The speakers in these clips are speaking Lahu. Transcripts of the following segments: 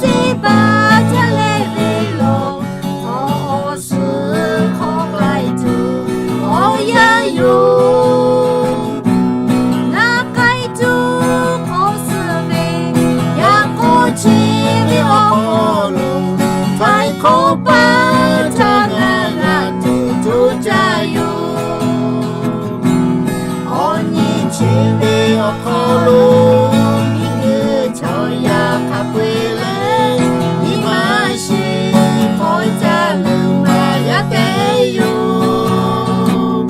Teˇ hpaˍ jaˇ leh ve law, awˬ suhˍ hk'aw k'ai tuˬ awˬ yanˇ yoˬ. Ngaˬ k'ai tuˬ k'awꞈ suhˍ ve, yaꞈ k'aw chi ve awˬ hk'aw lo, htaiˍ hkawˇ paˇ htaˇ ngaˬ g'a tuˬ coˇ caˇ yoˬ. Awˬ nyi chi ve awˬ hk'aw lo, miˬguiˬ chaw yaˇ hk'a peu-eˬ leh, nyi ma shiˍ hk'aw caˇ leuˬ maˇ yaˇ te yoˬ.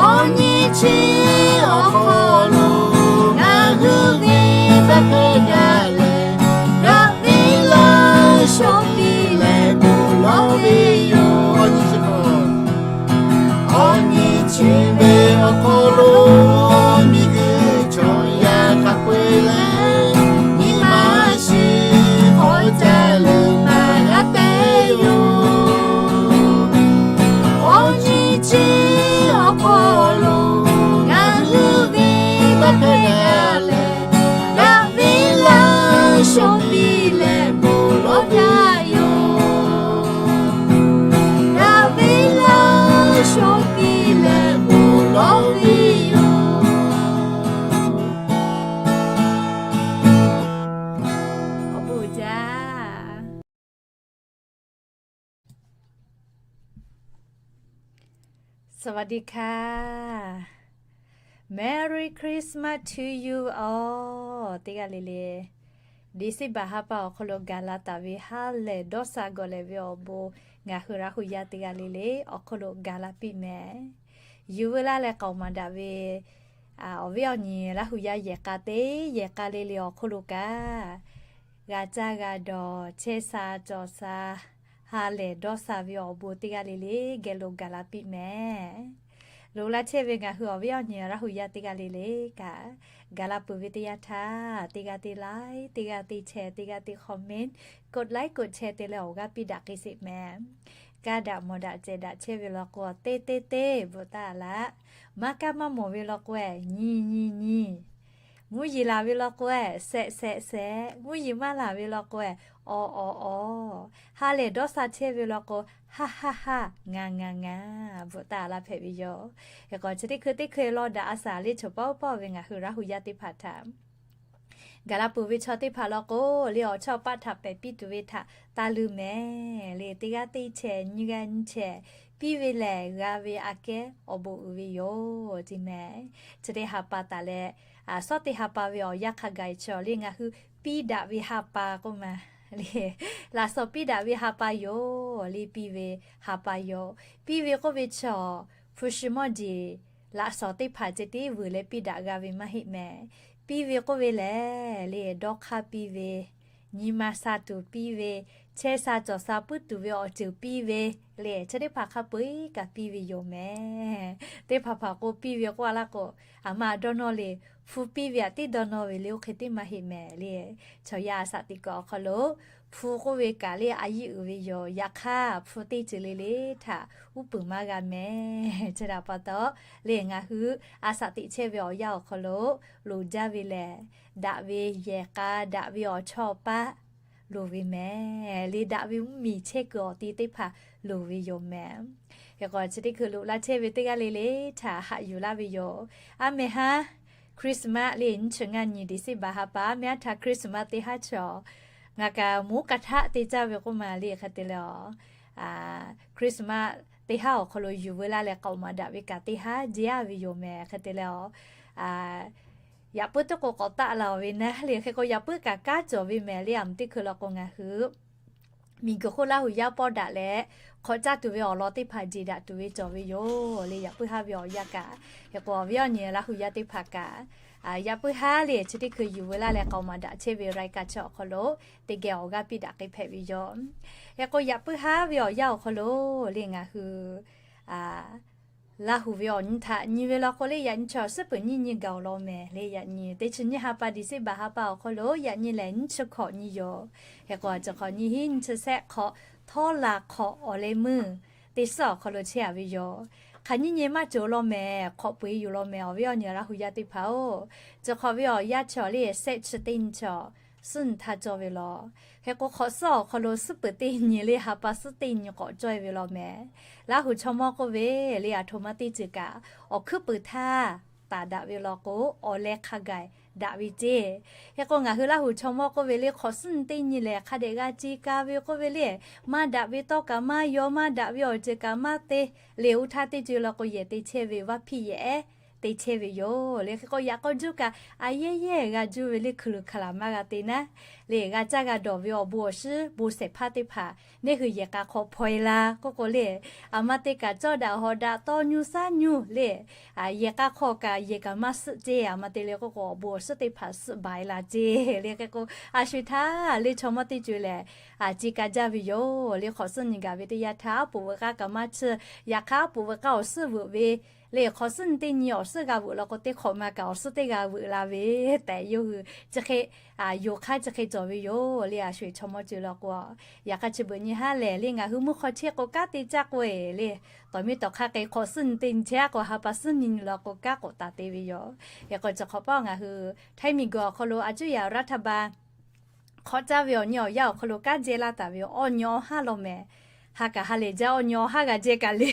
Awˬ nyi chi awˬ hk'aw lo, ngaˬ hui ve baˆ hpehꞈ gaˇ leh, daꞈ ve laˇ shawˍ piˇ leh bon lawˬ ve yoˬ. Awˬ nyi chi hk'aw, awˬ nyi chi ve awˬ hk'aw lo, miˬguiˬ chaw yaˇ hk'a peu-eˬ leh, nyi ma shiˍ hk'aw caˇ leuˬ maˇ yaˇ te yoˬ. Awˬ nyi chi awˬ hk'aw lo, ngaˬ hui ve baˆ hpehꞈ gaˇ leh, daꞈ ve laˇ shawˍ piˇ leh bon lawˬ gaˇ yoˬ. Daꞈ ve laˇ shawˍ piˇ leh bon lawˬ ve yoˬ. Awˬ bon jaˇ. สวัสดีค่ะ Merry Christmas to you all. Teˇ g'aˇ le le, December ha pa awˬ hk'aw lo gaˬ la taˍ ve ha lehˬ dawˇ sha gawˬ lehˬ ve awˬ bon, ngaˬ hui Laˇ hu yaˇ teˇ g'aˇ le le awˬ hk'aw lo gaˬ la piˇ mehˍ. Yuˬ veu laˇ leh k'aoˍ maˍ daꞈ ve awˬ viˉ awˬ nyi Laˇ hu yaˇ yehˬ k'a teˇ yehˬ k'a le le awˬ hk'aw lo kaꞈ, g'a caˇ g'a dawˬ, chehˇ sha cawˬ sha, ha lehˬ dawˇ sha ve awˬ bon teˇ g'aˇ le le geh lo gaˬ la piˇ mehˍ. Loꞈ la chehˇ ve ngaˬ hui awˬ viˉ awˬ nyi Laˇ hu yaˇ teˇ g'aˇ le le kaꞈ, gaˬ la peuˬ ve teˇ yanˇ htaˇ, teˇ g'aˇ teˇ like, teˇ g'aˇ teˇ share, teˇ g'aˇ teˇ comment, กดไลค์ กดแชร์ te leh awˬ g'aˇ piˇ daꞈ k'ai sheˍ mehˍ. Kaˇ daꞈ mawˬ daꞈ cehˬ daꞈ chehˇ ve law k'o, teˇ teˇ teˇ bvuhꞈ taˍ laˇ. Maˇ kaˇ maˇ mawˬ ve law k'o-eh, nyi nyi nyi. Mvuhˇ yeˬ laˬ ve law k'o-eh, shehˆ shehˆ shehˆ. Mvuhˇ yeˬ maˇ laˬ ve law k'o-eh, awˬ awˬ awˬ. Ha lehˬ dawˇ sha chehˇ ve law k'o, haˆ haˆ haˆ, ngaˬ ngaˬ ngaˬ bvuhꞈ taˍ laˇ hpehꞈ ve yoˬ. Hk'e k'o, chi teˇ hkui teˇ hkui lawˇ daꞈ a shaˍ le chaw paˇ paˇ ve ngaˬ hui Laˇ hu yaˇ teˇ hpaˍ htaꞈ gaˬ la peuˬ ve chaw teˇ hpaˍ law k'o, le awˬ chawˇ paˆ htaꞈ pehˬ piˇ tuˬ ve htaꞈ taˇ leuˇ mehˍ le. Teˇ g'aˇ teˇ chehˬ, nyiˇ g'aˇ nyiˇ chehˬ piˇ ve lehˬ, g'a ve aꞈ kehˉ awˬ bon uiˍ ve yoˬ, teˇ mehˍ. Chi teˇ ha pa taˍ leh, shawˉ teˇ ha pa ve awˬ yanˇ hk'a gaˬ chaw le ngaˬ hui piˇ daꞈ ve ha pa k'oˆ ma le, laꞈ shawnˍ piˇ daꞈ ve ha pa yoˬ le. Piˇ ve ha pa yoˬ. Piˇ ve k'oˆ ve chaw, hpu shi mawˇ jeˬ laꞈ shawnˍ teˇ hpaˍ ceh tiˉ vuiˬ leh piˇ daꞈ g'a ve maˇ heˆ mehˍ. Piˇ ve k'oˆ ve lehˬ le, dawˇ hk'aˇ piˇ ve, nyi ma sha tuˬ piˇ ve, chehˇ sha cawˬ sha puiˉ tuˬ ve awˬ ceuˬ piˇ ve le, chi teˇ hpaˍ hk'a peu-eˬ kaꞈ piˇ ve yoˬ mehˍ. Teˇ hpaˍ hpaˍ k'o piˇ ve k'oˆ a laˇ k'o, aˬ ma dawˇ nawˇ le, hpu piˇ ve aꞈ tiˉ dawˇ nawˇ ve le, oˇ hk'e teˇ maˇ heˆ mehˍ le. Chaw yaˇ a shaꞈ teꞈ kuiˬ awˬ hk'aw lo, hpu k'oˆ ve kaꞈ le a yiˇ uiˍ ve yoˬ. Yaꞈ hk'aˇ, hpu teˇ ceuˬ le le htaꞈ uˉ peunˍ maˇ g'a mehˍ. Chi htaꞈ pa taw le, ngaˬ hui a shaꞈ teꞈ chehˇ ve awˬ yanˇ awˬ hk'aw lo loˍ jaˇ ve lehˬ, daꞈ ve yehˬ k'a, daꞈ ve awˬ chawˇ paˆ loˍ ve mehˍ le. Daꞈ ve mvuhˇmiˬ chehˇ kuiˬ awˬ ti teˇ hpaˍ loˍ ve yoˬ mehˍ. Hk'e k'o, chi teˇ hkui loꞈ la chehˇ ve teˇ g'aˇ le le htaꞈ haꞈ yuˬ laˇ ve yoˬ. A mehˍ haˉ Christmas le, nyiˇ chi ngaˇ nyi December ha pa, a mehˍ haˉ htaꞈ Christmas teˇ haˉ chaw, ngaˬ kaꞈ mvuhˇ ka htaˆ te caˇ ve k'oˆ ma le. Hk'e te leh, Christmas teˇ haˉ awˬ hk'aw lo yuˬ veu laˇ leh k'aoˍ maˍ daꞈ ve kaꞈ teˇ haˉ jeˇ a ve yoˬ mehˍ. Hk'e te leh, yaꞈ puiˉ teˇ k'o k'awꞈ taˆ la-oˬ ve naˉ le. Hk'e k'o, yaꞈ puiˉ kaꞈ kanˉ cawˬ ve mehˍ le. A mvuhˇ teˇ hkui law k'o, ngaˬ hui miˬguiˬ hk'oˆ Laˇ hu yaˇ pawˆ daꞈ leh, hk'awꞈ caˇ tuˬ ve awˬ lawn teˇ hpaˍ jeˬ daꞈ tuˬ ve cawˬ ve yoˬ le. Yaꞈ puiˉ haˉ ve awˬ yanˇ kaꞈ, hk'e k'o, awˬ viˉ awˬ nyi Laˇ hu yaˇ teˇ hpaˍ kaꞈ, yaꞈ puiˉ haˉ le chi teˇ hkui yuˬ veu laˇ leh k'aoˍ maˍ daꞈ chehˇ ve รายการ chi awˬ hk'aw lo teˇ geh awˬ g'aˇ piˇ daꞈ k'ai hpehꞈ ve yoˬ. Hk'e k'o, yaꞈ puiˉ haˉ ve awˬ yanˇ awˬ hk'aw lo le ngaˬ hui Laˇ hu ve awˬ nyi htaꞈ nyi ve law k'o le, yaꞈ nyi chaw suhˉ peuˬ nyiˇ nyi gaˬ awˬ lawn mehˍ le. Yaꞈ nyi teˇ chi nyiˇ ha pa December ha pa awˬ hk'aw lo yaꞈ nyi lehˬ nyiˇ chi hkawꞈ nyi yoˬ. Hk'e k'o, chi hk'awꞈ nyi hiˉ nyiˇ chi shehˆ hk'awꞈ htawˇ laˬ hk'awꞈ awˬ leh meuˇ teˇ suhˉ awˬ hk'aw lo chehˇ a ve yoˬ. Hk'aˬ nyiˇ nyi maˇ cawˬ lawn mehˍ, hk'awꞈ peu-eˬ yoˬ lawn mehˍ. Awˬ viˉ awˬ nyi Laˇ hu yaˇ teˇ hpaˍ-oˬ, chi hk'awꞈ ve awˬ yanˇ chaw le shehˆ chi teˇ nyi chaw suhˉ nyi htaˇ cawˇ ve law. Hk'e k'o, hk'awꞈ suhˉ awˬ hk'aw lo suhˉ peuˬ teˇ nyi le ha pa suhˉ teˇ nyi k'awꞈ cawˇ e ve law mehˍ. Laˇ huˍ chaw mawˇ k'oˆ ve le, aˬ htoꞈ ma teˇ ceuˬ kaꞈ awˬ hkuiˉ puiˍ htaˇ taˍ daꞈ ve law k'o, awˬ leh hk'a gaˬ daꞈ ve ceˇ. Hk'e k'o, ngaˬ hui Laˇ huˍ chaw mawˇ k'oˆ ve le, hk'awꞈ suhˉ nyi teˇ nyi lehˬ hk'a dehꞈ g'a ce ka ve k'oˆ ve le, maˇ daꞈ ve tawˇ kaꞈ maˇ yaw, maˇ daꞈ ve awˬ ceuˬ kaꞈ maˇ te le, oˇ htaˇ teˇ ceuˬ law k'o, yehˬ te chehˇ ve vaˇ hpiˇ yehˬ ehˉ te chehˇ ve yoˬ le. Hk'e k'o, yaꞈ k'aw juˇ kaꞈ a yehˇ yehˇ g'a juˇ ve le, hkui luˬ hkui laˬ maˇ g'a te naˉ le. G'a caˇ g'a dawˬ ve awˬ bon awˬ shinˉ bon shehˍ hpaˇ teˇ hpaˍ neˇ hui yehˬ k'a hk'aw hpaw e la k'oˆ k'o le, aˬ ma te kaꞈ cawˇ daꞈ hawꞈ daꞈ tawˇ nyu saˉ nyu le, yehˬ k'a hk'aw kaꞈ yehˬ kaꞈ maˇ suhˆ ceˇ. Aˬ ma te le k'oˆ k'o, awˬ bon awˬ shinˉ teˇ hpaˍ suhˆ baˬ e la ceˇ le. Hk'e k'o, a sho htaˇ le chaw mawˇ teˇ ceuˬ lehˬ, a, ce ka jaˇ ve yoˬ le. Hk'awꞈ suhˉ nyi gaˬ ve teˇ yanˇ htaˇ, aˉ poꞈ veuꞈ k'aˇ kaꞈ maˇ chiˇ, yaꞈ hk'aˇ aˉ poꞈ veuꞈ k'aˇ awˬ suhˉ veuꞈ ve le, hk'awꞈ suhˉ nyi teˇ nyi awˬ suhˉ g'a veuꞈ law k'o, teˇ hk'awꞈ ma kaꞈ awˬ suhˉ teˇ g'a veuꞈ la ve tehꞈ, yawˇ hui chi hk'e yonˍ hk'aˇ chi hk'e cawˬ ve yoˬ le. A sho eˬ chaw mawˇ ceuˬ law k'o, yaꞈ hk'aˇ chi beuꞈ nyi haˉ lehˬ le, ngaˬ hui mvuhˇ hk'aw chehˇ k'o kanˉ te caˇ k'o e le, tawˍ miˇ tawˍ hk'aˇ hk'e hk'awꞈ suhˉ nyi teˇ nyi chehˇ k'o, ha pa suhˉ nyi nyi law k'o kanˉ k'awꞈ taˍ te ve yoˬ. Hk'e k'o, chi hk'awꞈ paˇ ngaˬ hui Htaiˇ miˬguiˬ awˬ hk'aw lo a cuˇ yaꞈ raˇ htaˇ ba hk'awꞈ caˇ ve awˬ nyi awˬ yanˇ awˬ hk'aw lo kanˉ jehˇ laˇ taˍ ve awˬ nyi awˬ haˉ law mehˍ. Ha kaꞈ ha lehˬ jaˇ, awˬ nyi awˬ haˉ g'a jehˇ kaꞈ le,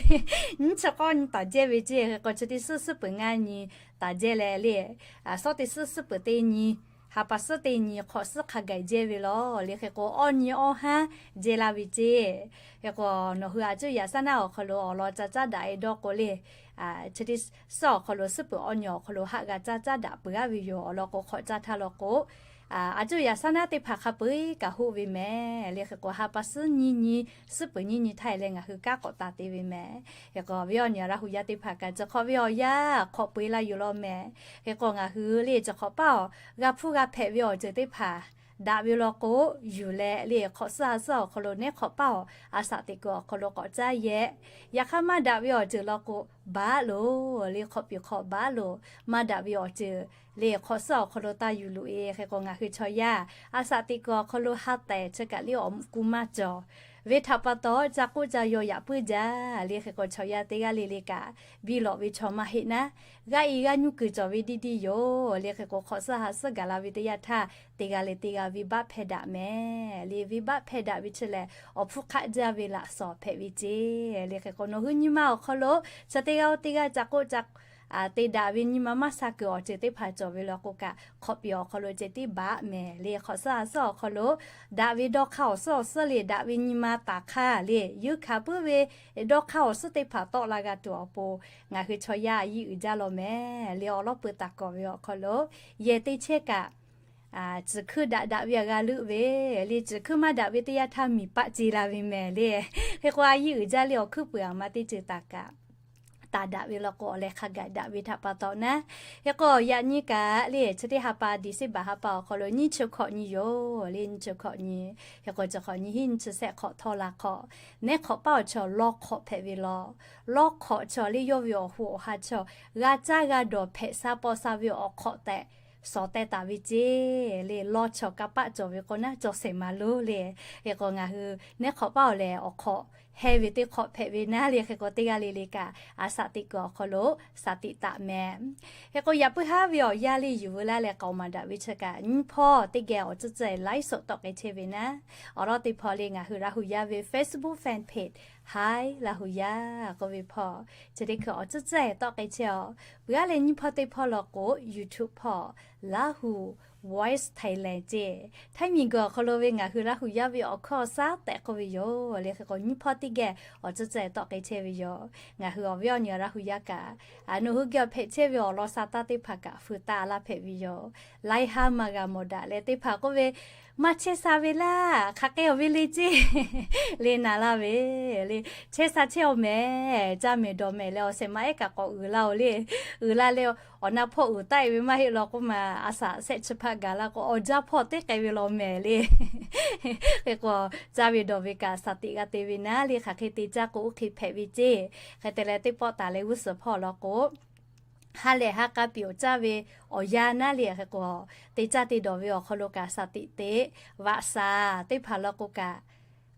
nyiˇ chi k'awˇ nyi taˍ jehˇ ve ceˇ. Hk'e k'o, chi teˇ suhˉ suhˉ peuˬ ngaˇ nyi taˍ jehˇ leh le, a, suhˉ teˇ suhˉ suhˉ peuˬ teˇ nyi, ha pa suhˉ teˇ nyi, hk'awꞈ suhˉ hk'a gaˬ jehˇ ve law le. Hk'e k'o, awˬ nyi awˬ haˉ jehˇ laˇ ve ceˇ. Hk'e k'o, nawˬ hui a cuˇ yaꞈ saˉ naˉ awˬ hk'aw lo awˬ lawn ca caˉ daꞈ e dawˇ k'o le, chi teˇ suhˉ awˬ hk'aw lo suhˉ peuˬ awˬ nyi awˬ hk'aw lo haˆ g'a caˇ caˉ daꞈ peuˬ aˇ ve yoˬ. Awˬ lawn k'o, hk'awꞈ caˇ htaˇ law k'o, a cuˇ yaꞈ saˉ naˉ teˇ hpaˍ hk'a peu eˬ kaꞈ hoˆ ve mehˍ le. Hk'e k'o, ha pa suhˉ nyiˇ nyi, suhˉ peuˬ nyiˇ nyi htaˇ e leh ngaˬ hui kanˉ k'awꞈ taˍ te ve mehˍ. Hk'e k'o, ve awˬ nyi Laˇ huˍ yaˇ teˇ hpaˍ kaꞈ chi hk'awꞈ ve awˬ yanˇ hk'awꞈ peu e la yuˬ law mehˍ. Hk'e k'o, ngaˬ hui le chi hk'awꞈ paˇ awˬ g'a hpuˇ g'a hpehꞈ ve awˬ ceuˬ teˇ hpaˍ daꞈ ve law k'o, yuˬ leh le, hk'awꞈ suhˉ ha suhˉ awˬ hk'aw lo neˉ hk'awꞈ paˇ awˬ a shaꞈ teꞈ kuiˬ awˬ hk'aw lo k'awꞈ caˇ yehˇ. Yaꞈ hk'aˇ maˇ daꞈ ve awˬ ceuˬ law k'o, baˬ loˬ le, hk'awꞈ piˍ hk'awꞈ baˬ loˬ. Maˇ daꞈ ve awˬ ceuˬ le, hk'awꞈ suhˉ awˬ hk'aw lo taˇ yuˬ loꞈ e. Hk'e k'o, ngaˬ hui chaw yaˇ a shaꞈ teꞈ kuiˬ awˬ hk'aw lo ha tehˬ chi kaꞈ le awˬ mvuhˇ kuˇ maˇ cawˬ ve htaꞈ pa taw, ca k'oˆ ca yaw yaꞈ puiˉ jaˇ le. Hk'e k'o, chaw yaˇ teˇ g'aˇ le le kaꞈ biˇ lawꞈ ve chaw maˇ heˆ naˉ, g'a iˍ g'a nyu kuiˬ cawˬ ve diˇ diˇ yoˬ le. Hk'e k'o, hk'awꞈ suhˉ ha suhˉ gaˬ la ve teˇ yanˇ htaˇ, teˇ g'aˇ leh teˇ g'aˇ venˇbaˆ hpehˇ daꞈ mehˍ le. Venˇbaˆ hpehˇ daꞈ ve chi lehˬ, awˬ hpfuhˇ hk'aˆ jaˇ ve laꞈ shawnˍ hpehꞈ ve ceˇ le. Hk'e k'o, nawˬ hui nyi ma awˬ hk'aw lo chi teˇ g'aˇ oˇ teˇ g'aˇ ca k'oˆ ca te daꞈ ve nyi ma maˇ sha kuiˬ awˬ ceuˬ teˇ hpaˍ cawˬ ve law k'o kaꞈ, hk'awꞈ piˍ awˬ hk'aw lo ceh tiˉ baˬ mehˍ le. Hk'awꞈ suhˉ ha suhˉ awˬ hk'aw lo daꞈ ve dawˇ hk'aˇ awˬ suhˉ awˬ suhˉ le, daꞈ ve nyi ma taˍ hk'aˇ le, yeunˇ hkanˍ puiˉ ve dawˇ hk'aˇ awˬ suhˉ teˇ hpaˍ tawˆ la g'a tuˬ awˬ pon, ngaˬ hui chaw yaˇ a yiˇ uiˍ jaˇ law mehˍ le. Awˬ lawˉ peu taˍ kawꞈ ve awˬ hk'aw lo, yehˬ te chehˇ kaꞈ, ciˬ hkuiˇ daꞈ daꞈ ve a g'a leuˆ ve le. Ciˬ hkuiˇ maˇ daꞈ ve teˇ yanˇ htaˇ miˬ paˆ ce la ve mehˍ le. Hk'e k'o, a yiˇ uiˍ jaˇ le, awˬ hkuiˉ puiˍ aˬ ma teˇ ceuˬ taˍ kaꞈ taˍ daꞈ ve law k'o, awˬ leh hk'a gaˬ daꞈ ve htaꞈ pa taw naˉ. Hk'e k'o, yaꞈ nyi kaꞈ le, chi teˇ ha pa December ha pa awˬ hk'aw lo nyiˇ chi hkawꞈ nyi yoˬ le. Nyiˇ chi hkawꞈ nyi, hk'e k'o, chi hk'awꞈ nyi hiˉ nyiˇ chi shehˆ hk'awꞈ htawˇ la hk'awꞈ, neˉ hk'awꞈ paˇ awˬ chaw lawˇ hk'awꞈ hpehꞈ ve law. Lawˇ hk'awꞈ chaw le, yawˇ ve awˬ hoꞈ awˬ ha chaw g'a caˇ g'a dawˬ hpehꞈ sha paw sha ve awˬ hk'awꞈ tehꞈ shawˍ teh taˍ ve ceˇ le. Lawˇ chaw kanˇ paˆ cawˬ ve k'o naˉ, cawˬ shehˍ ma lonˉ le. Hk'e k'o, ngaˬ hui neˉ hk'awꞈ paˇ awˬ lehˬ awˬ hk'awꞈ heh ve teˇ hk'awꞈ hpehꞈ ve naˉ le. Hk'e k'o, teˇ g'aˇ le le kaꞈ a shaꞈ teꞈ kuiˬ awˬ hk'aw lo shaˍ tiꞈ taˍ mehˍ. Hk'e k'o, yaꞈ puiˉ haˉ ve awˬ yanˇ le yuˬ veu laˇ leh k'aoˍ maˍ daꞈ ve chi kaꞈ, nyiˇ hpawˇ teˇ geh awˬ tcuhˇ tcuhˇ live show tawˆ k'ai chehˇ ve naˉ. Awˬ lawn teˇ hpawˇ le, ngaˬ hui Laˇ huˍ yaˇ ve Facebook fan page, Hi Laˇ huˍ yaˇ k'oˆ ve hpawˇ, chi teˇ hkui awˬ tcuhˇ tcuhˇ tawˆ k'ai chehˇ a. Peuˬ aˉ leh nyiˇ hpawˇ teˇ hpawˇ law k'o, YouTube hpawˇ Laˇ huˍ Voice Thailand ceˇ, Htaiˇ miˬguiˬ awˬ hk'aw lo ve ngaˬ hui Laˇ huˍ yaˇ ve awˬ hkawˇ awˬ shaˉ tehꞈ k'oˆ ve yoˬ le. Hk'e k'o, nyiˇ hpawˇ teˇ geh awˬ tcuhˇ tcuhˇ tawˆ k'ai chehˇ ve yoˬ. Ngaˬ hui awˬ viˉ awˬ nyi Laˇ huˍ yaˇ kaꞈ, nawˬ hui geh awˬ hpehꞈ chehˇ ve awˬ lawn sha taˇ teˇ hpaˍ kaꞈ feu taˆ laˇ hpehꞈ ve yoˬ. Laiˉ haˉ maˇ g'a mawˬ daꞈ leh, teˇ hpaˍ k'oˆ ve, maˇ chehˇ sha ve laˇ, hk'aˬ hk'e awˬ ve le ceˇ le na laˇ ve le. Chehˇ sha chehˇ awˬ mehˍ, caˇ mehˍ dawˬ mehˍ leh awˬ shehˍ ma ehˉ kaꞈ k'awꞈ uiˍ laˇ oˬ le. Uiˍ la leh, awˬ na hpawˇ uiˍ taˆ e ve maˇ heˆ law k'oˆ ma, a shaꞈ shehˆ chi hpaˆ gaˬ laˇ k'o, awˬ jaˇ hpawˇ teˇ k'ai ve law mehˍ le. Hk'e k'o, caˇ ve dawˬ ve kaꞈ shaˍ tiꞈ g'a te ve naˉ le. Hk'aˬ hk'e te caˇ k'o, oˇ hk'e hpehꞈ ve ceˇ. Hk'e te leh, teˇ pawˆ taˍ leh g'uˇ suhˍ hpawˇ law k'o, ha lehˬ ha k'a piˍ awˬ caˇ ve awˬ yanˇ naˉ le. Hk'e k'o, te caˇ te dawˬ ve awˬ hk'aw lo kaꞈ shaˍ tiꞈ te, vaꞈ shaˍ teˇ hpaˍ law k'o kaꞈ,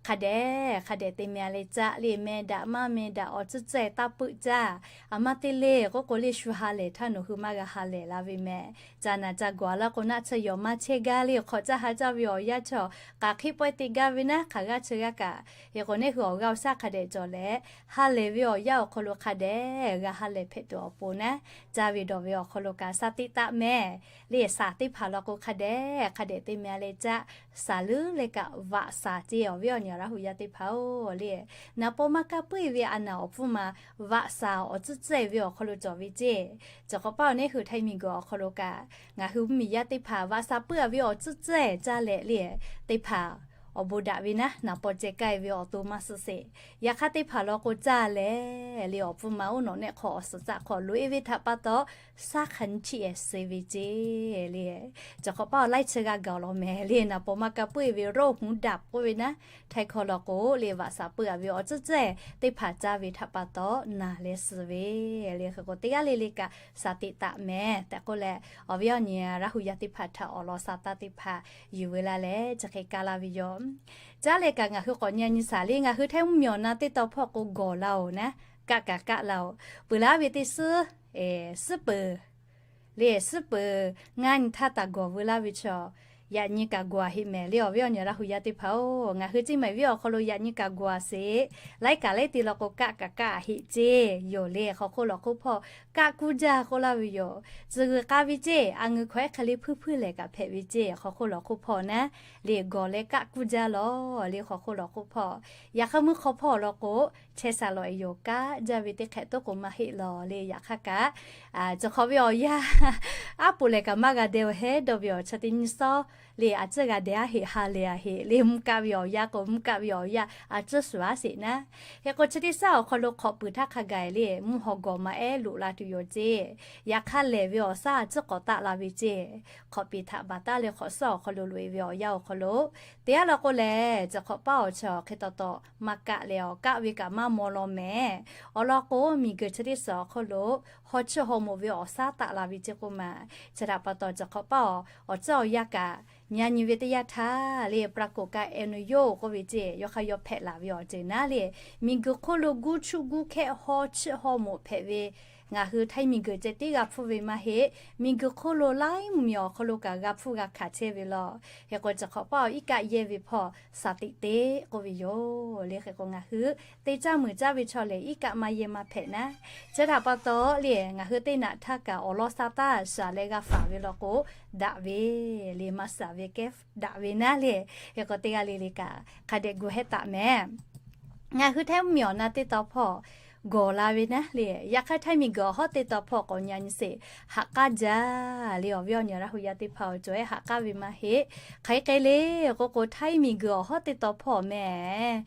hk'a dehꞈ hk'a dehꞈ te meh a leh caˆ le, meh daꞈ maˇ meh daꞈ awˬ tcuhˉ tcuhˉ taˇ peuˆ caˇ. A ma te le k'oˆ k'o le, shu ha lehˬ htaˇ nawˬ hui maˇ g'a ha lehˬ la ve meh. Ca naˬ ca gawˬ a laˇ k'o, naˆ tsuhˇ yawˬ maˇ chehˇ gaˇ le, hk'awꞈ caˇ ha caˇ ve awˬ yanˇ chaw k'aˬ hk'e pawehˇ te gaˇ ve naˉ, hk'aˬ g'aˇ chi g'aˇ kaꞈ. Hk'e k'o, neˇ hui awˬ g'aˇ awˬ shaˉ hk'a dehꞈ cawˬ leh, ha lehˬ ve awˬ yanˇ awˬ hk'aw lo hk'a dehꞈ g'a ha lehˬ hpehꞈ tuˬ awˬ pon naˉ, caˇ ve dawˬ ve awˬ hk'aw lo kaꞈ shaˍ teꞈ taˆ meh. Le shaˍ teˇ hpaˍ law k'o hk'a dehꞈ hk'a dehꞈ te meh a leh caˆ. Shaˍ leuˉ leh kaꞈ vaꞈ shaˍ ceˇ, awˬ viˉ awˬ nyi Laˇ hu yaˇ teˇ hpaˍ-oˬ le. Naˍ paw maˇ kaˇ puiˉ ve a naˬ awˬ pfuhˇ ma vaꞈ shaˍ awˬ tcuhˉ tcuhˉ ve awˬ hk'aw lo cawˬ ve ceˇ. Chi hk'awꞈ paˆ awˬ neˇ hui Htaiˇ miˬguiˬ awˬ hk'aw lo kaꞈ, ngaˬ hui mvuhˇmiˬ yaˇ teˇ hpaˍ vaꞈ shaˍ puiˉ a ve awˬ tcuhˉ tcuhˉ caˇ leh le, teˇ hpaˍ awˬ bon daꞈ ve naˉ, naˍ paw ceh kaˇ e ve awˬ to maˇ suh sheˍ. Yaꞈ hk'aˇ teˇ hpaˍ law k'o caˇ leh le, awˬ pfuhˇ ma oˉ nawꞈ nehˆ hk'aw awˬ suhˍ caˆ hk'aw loꞈ e ve htaꞈ pa taw, shaˉ hk'a nyi chiˆ ehˍ suh ve ceˇ le. Chi hk'awꞈ paˆ awˬ laiˉ chi g'aˇ gaˬ law meh le, naˍ paw maˇ kaˇ puiˉ ve roˇ huˉ daꞈ k'oˆ ve naˉ, Htaiˇ hkawˇ law k'o le, vaꞈ shaˍ puiˉ a ve awˬ tcuhˉ tcuhˉ teˇ hpaˍ caˇ ve htaꞈ pa taw naˬ leh suh ve le. Hk'e k'o, teˇ g'aˇ le le kaꞈ shaˍ teꞈ taˆ meh tehꞈ k'oˆ leh, awˬ viˉ awˬ nyi Laˇ hu yaˇ teˇ hpaˍ htaꞈ awˬ lawn sha taˇ teˇ hpaˍ yuˬ ve la leh chi hk'e kaˇ laˇ ve yoˬ. Caˉ leh kaꞈ ngaˬ hui k'awꞈ nyi a nyi shaˍ le, ngaˬ hui Htaiˇ mvuhˇmiˬ awˬ na teˇ taw hpawˇ k'o gawˬ la-oˬ naˉ, kaˆ kaꞈ kaˆ la-oˬ. Peuˬ laˇ ve teˇ suhˉ, suhˉ peuˬ le, suhˉ peuˬ ngaˇ nyi htaˇ taˍ gawˬ veu laˇ ve chaw, yaꞈ nyi kaꞈ gawˬ a heꞈ mehˍ le. Awˬ viˉ awˬ nyi Laˇ hu yaˇ teˇ hpaˍ-oˬ, ngaˬ hui Ciˇ Maiˍ viˉ awˬ hk'aw lo yaꞈ nyi kaꞈ gawˬ a sheˍ. Laiˉ kaꞈ laiˉ te law k'o kaˆ kaꞈ kaˆ a heꞈ ceˇ yoˬ le. Hk'aw hk'oˆ lawˬ hk'oˆ hpawˇ kaˆ kuˇ jaˇ k'oˆ laˇ ve yoˬ. Tcuh g'uiˬ k'a ve ceˇ, a ngeu hkawehˉ hk'e le hpuiˇ hpuiˇ lehˬ kaꞈ hpehꞈ ve ceˇ. Hk'aw hk'oˆ lawˬ hk'oˆ hpawˇ naˉ le, gawˬ leh kaˆ kuˇ jaˇ lawˬ le. Hk'aw hk'oˆ lawˬ hk'oˆ hpawˇ, yaꞈ hk'aˇ mvuhˇ hk'aw hpawˇ law k'o, chehˇ sha lawˬ e yoˬ, kaˆ jaˇ ve teˇ hk'ehꞈ toˉ k'o maˇ heˆ lawˬ le. Yaꞈ hk'aˇ kaꞈ, chi hk'awꞈ ve awˬ yanˇ aˉ poꞈ lehˬ kaꞈ maˇ g'a deh-oˬ hehˉ dawˇ ve awˬ chi teˇ nyi sawˉ le, a ciˉ g'a deh aˉ heꞈ ha lehˬ a heꞈ le. Mvuhˇ kaˆ ve awˬ yanˇ k'o mvuhˇ kaˆ ve awˬ yanˇ a ciˉ shuˍ aˉ sheˍ naˉ. Hk'e k'o, chi teˇ shaˉ awˬ hk'aw lo hk'awꞈ puiˍ htaˇ hk'a gaˬ le, mvuhˇ haw gawˬ maˇ ehˉ loꞈ la tuˬ yoˬ ceˇ. Yaꞈ hk'aˇ lehˬ ve awˬ shaˉ a ciˉ k'awꞈ taˆ la ve ceˇ. Hk'awꞈ piˍ htaꞈ baˬ taˉ leh hk'awꞈ suhˉ awˬ hk'aw lo loꞈ e ve awˬ yanˇ awˬ hk'aw lo, teˇ g'aˇ law k'o lehˬ, chi hk'awꞈ paˆ awˬ chi awˬ hk'e taw taw maˇ kaˆ leh awˬ kaˆ ve kaꞈ maˇ maw law mehˍ. Awˬ lawn k'o, miˬguiˬ chi teˇ shaˍ awˬ hk'aw lo haw chiˇ haw moˍ ve awˬ shaˉ taˆ la ve ceˇ k'oˆ ma. Chi htaꞈ pa taw, chi hk'awꞈ paˆ awˬ, awˬ ciˉ awˬ yanˇ kaꞈ nyi a nyi ve teˇ yanˇ htaˇ le, pra koˍ ka e nu yoˬ k'oˆ ve ceˇ, yawˇ hk'aˇ yawˇ hpehꞈ laˬ ve awˬ ceuˬ naˉ le. Miˬguiˬ hk'oˆ lo guˇ chuˆ guˇ hkehˆ haw chiˇ haw moˍ hpehꞈ ve ngaˬ hui Htaiˇ miˬguiˬ ceh tiˉ g'a hpfuhˇ ve maˇ heˆ. Miˬguiˬ hk'oˆ lo laiˉ mvuhˇmiˬ awˬ hk'aw lo kaꞈ g'a hpfuhˇ g'a hkanˍ chehˇ ve law. Hk'e k'o, chi hk'awꞈ paˆ awˬ iˉ kaˆ yehˇ ve hpawˇ shaˍ teꞈ teˇ k'oˆ ve yoˬ le. Hk'e k'o, ngaˬ hui teˇ caˇ muiˬ caˇ ve chaw lehˬ, iˉ kaˆ maˇ yehˇ maˇ hpehꞈ naˉ. Chi htaꞈ pa taw le, ngaˬ hui teˇ naꞈ htaˇ kaꞈ awˬ lawn sha taˇ shaˍ leh g'a faˍ ve law k'o, daꞈ ve le, maˇ shaˍ ve kehˉ daꞈ ve naˉ le. Hk'e k'o, teˇ g'aˇ le le kaꞈ hk'a dehꞈ gu hehˉ taˍ mehˍ. Ngaˬ hui Htaiˇ mvuhˇmiˬ awˬ na teˇ taw hpawˇ gawˬ la ve naˉ le. Yaꞈ hk'aˇ, Htaiˇ miˬguiˬ awˬ hawˉ teˇ taw hpawˇ k'awꞈ nyi a nyi sheˍ, haꞈ k'aˉ jaˇ le. Awˬ viˉ awˬ nyi Laˇ hu yaˇ teˇ hpaˍ awˬ cawˬ ehˉ haꞈ k'aˉ ve maˇ heˆ. Hk'aˬ hk'e le k'oˆ k'o, Htaiˇ miˬguiˬ awˬ hawˉ teˇ taw hpawˇ meh,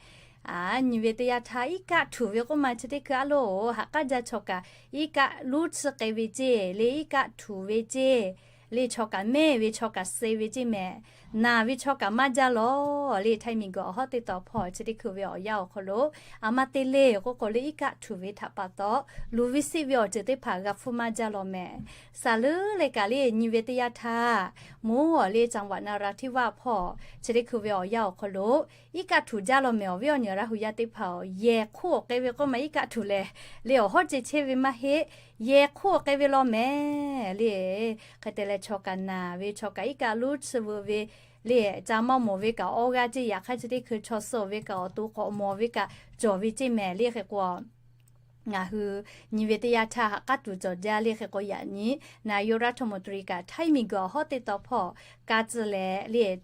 a nyi ve teˇ yanˇ htaˇ iˉ kaˆ htuˬ ve k'oˆ ma chi teˇ hkui a loˬ, haꞈ k'aˉ jaˇ chaw kaꞈ iˉ kaˆ luˉ tsuhˇ k'ai ve ceˇ le, iˉ kaˆ htuˬ ve ceˇ le, chaw kaꞈ mehˇ ve chaw kaꞈ suh ve ceˇ mehˍ. Naˬ ve chaw kaꞈ maˇ jaˇ lawˬ le. Htaiˇ miˬguiˬ awˬ hawˉ teˇ taw hpawˇ chi teˇ hkui ve awˬ yanˇ awˬ hk'aw lo, a ma te le k'oˆ k'o le, iˉ kaˆ htuˬ ve htaꞈ pa taw, luˬ ve siˆ ve awˬ ceuˬ teˇ hpaˍ g'a hpfuhˇ maˇ jaˇ lawˬ mehˍ. Shaˍ leuˉ leh kaꞈ le, nyi ve teˇ yanˇ htaˇ, moˉ awˬ le จังหวัดนราธิวาส hpawˇ chi teˇ hkui ve awˬ yanˇ awˬ hk'aw lo iˉ kaˆ htuˬ jaˇ lawˬ mehˍ. Awˬ viˉ awˬ nyi Laˇ hu yaˇ teˇ hpaˍ-oˬ, yehˬ hk'oˆ k'ai ve k'oˆ ma iˉ kaˆ htuˬ lehˬ le, awˬ hawˉ ceh chehˇ ve maˇ heˆ. Yehˬ hk'oˆ k'ai ve lawˬ mehˍ le. Hk'e te leh, chaw kaꞈ naˬ ve, chaw kaꞈ iˉ kaˆ luˉ tsuhˇ veu ve le, ca maˇ mawˬ ve kaꞈ awˇ g'aˇ ceˇ. Yaꞈ hk'aˇ, chi teˇ hkui chaw suh ve kaꞈ awˬ to k'awꞈ mawˬ ve kaꞈ cawˬ ve ceˇ mehˍ le. Hk'e k'o, ngaˬ hui nyi ve teˇ yanˇ htaˇ haꞈ k'aˉ tuˬ cawˬ jaˇ le. Hk'e k'o, yaꞈ nyi naˬ yoˬ รัฐมนตรี kaꞈ Htaiˇ miˬguiˬ awˬ hawˉ teˇ taw hpawˇ ka tcuh leh le,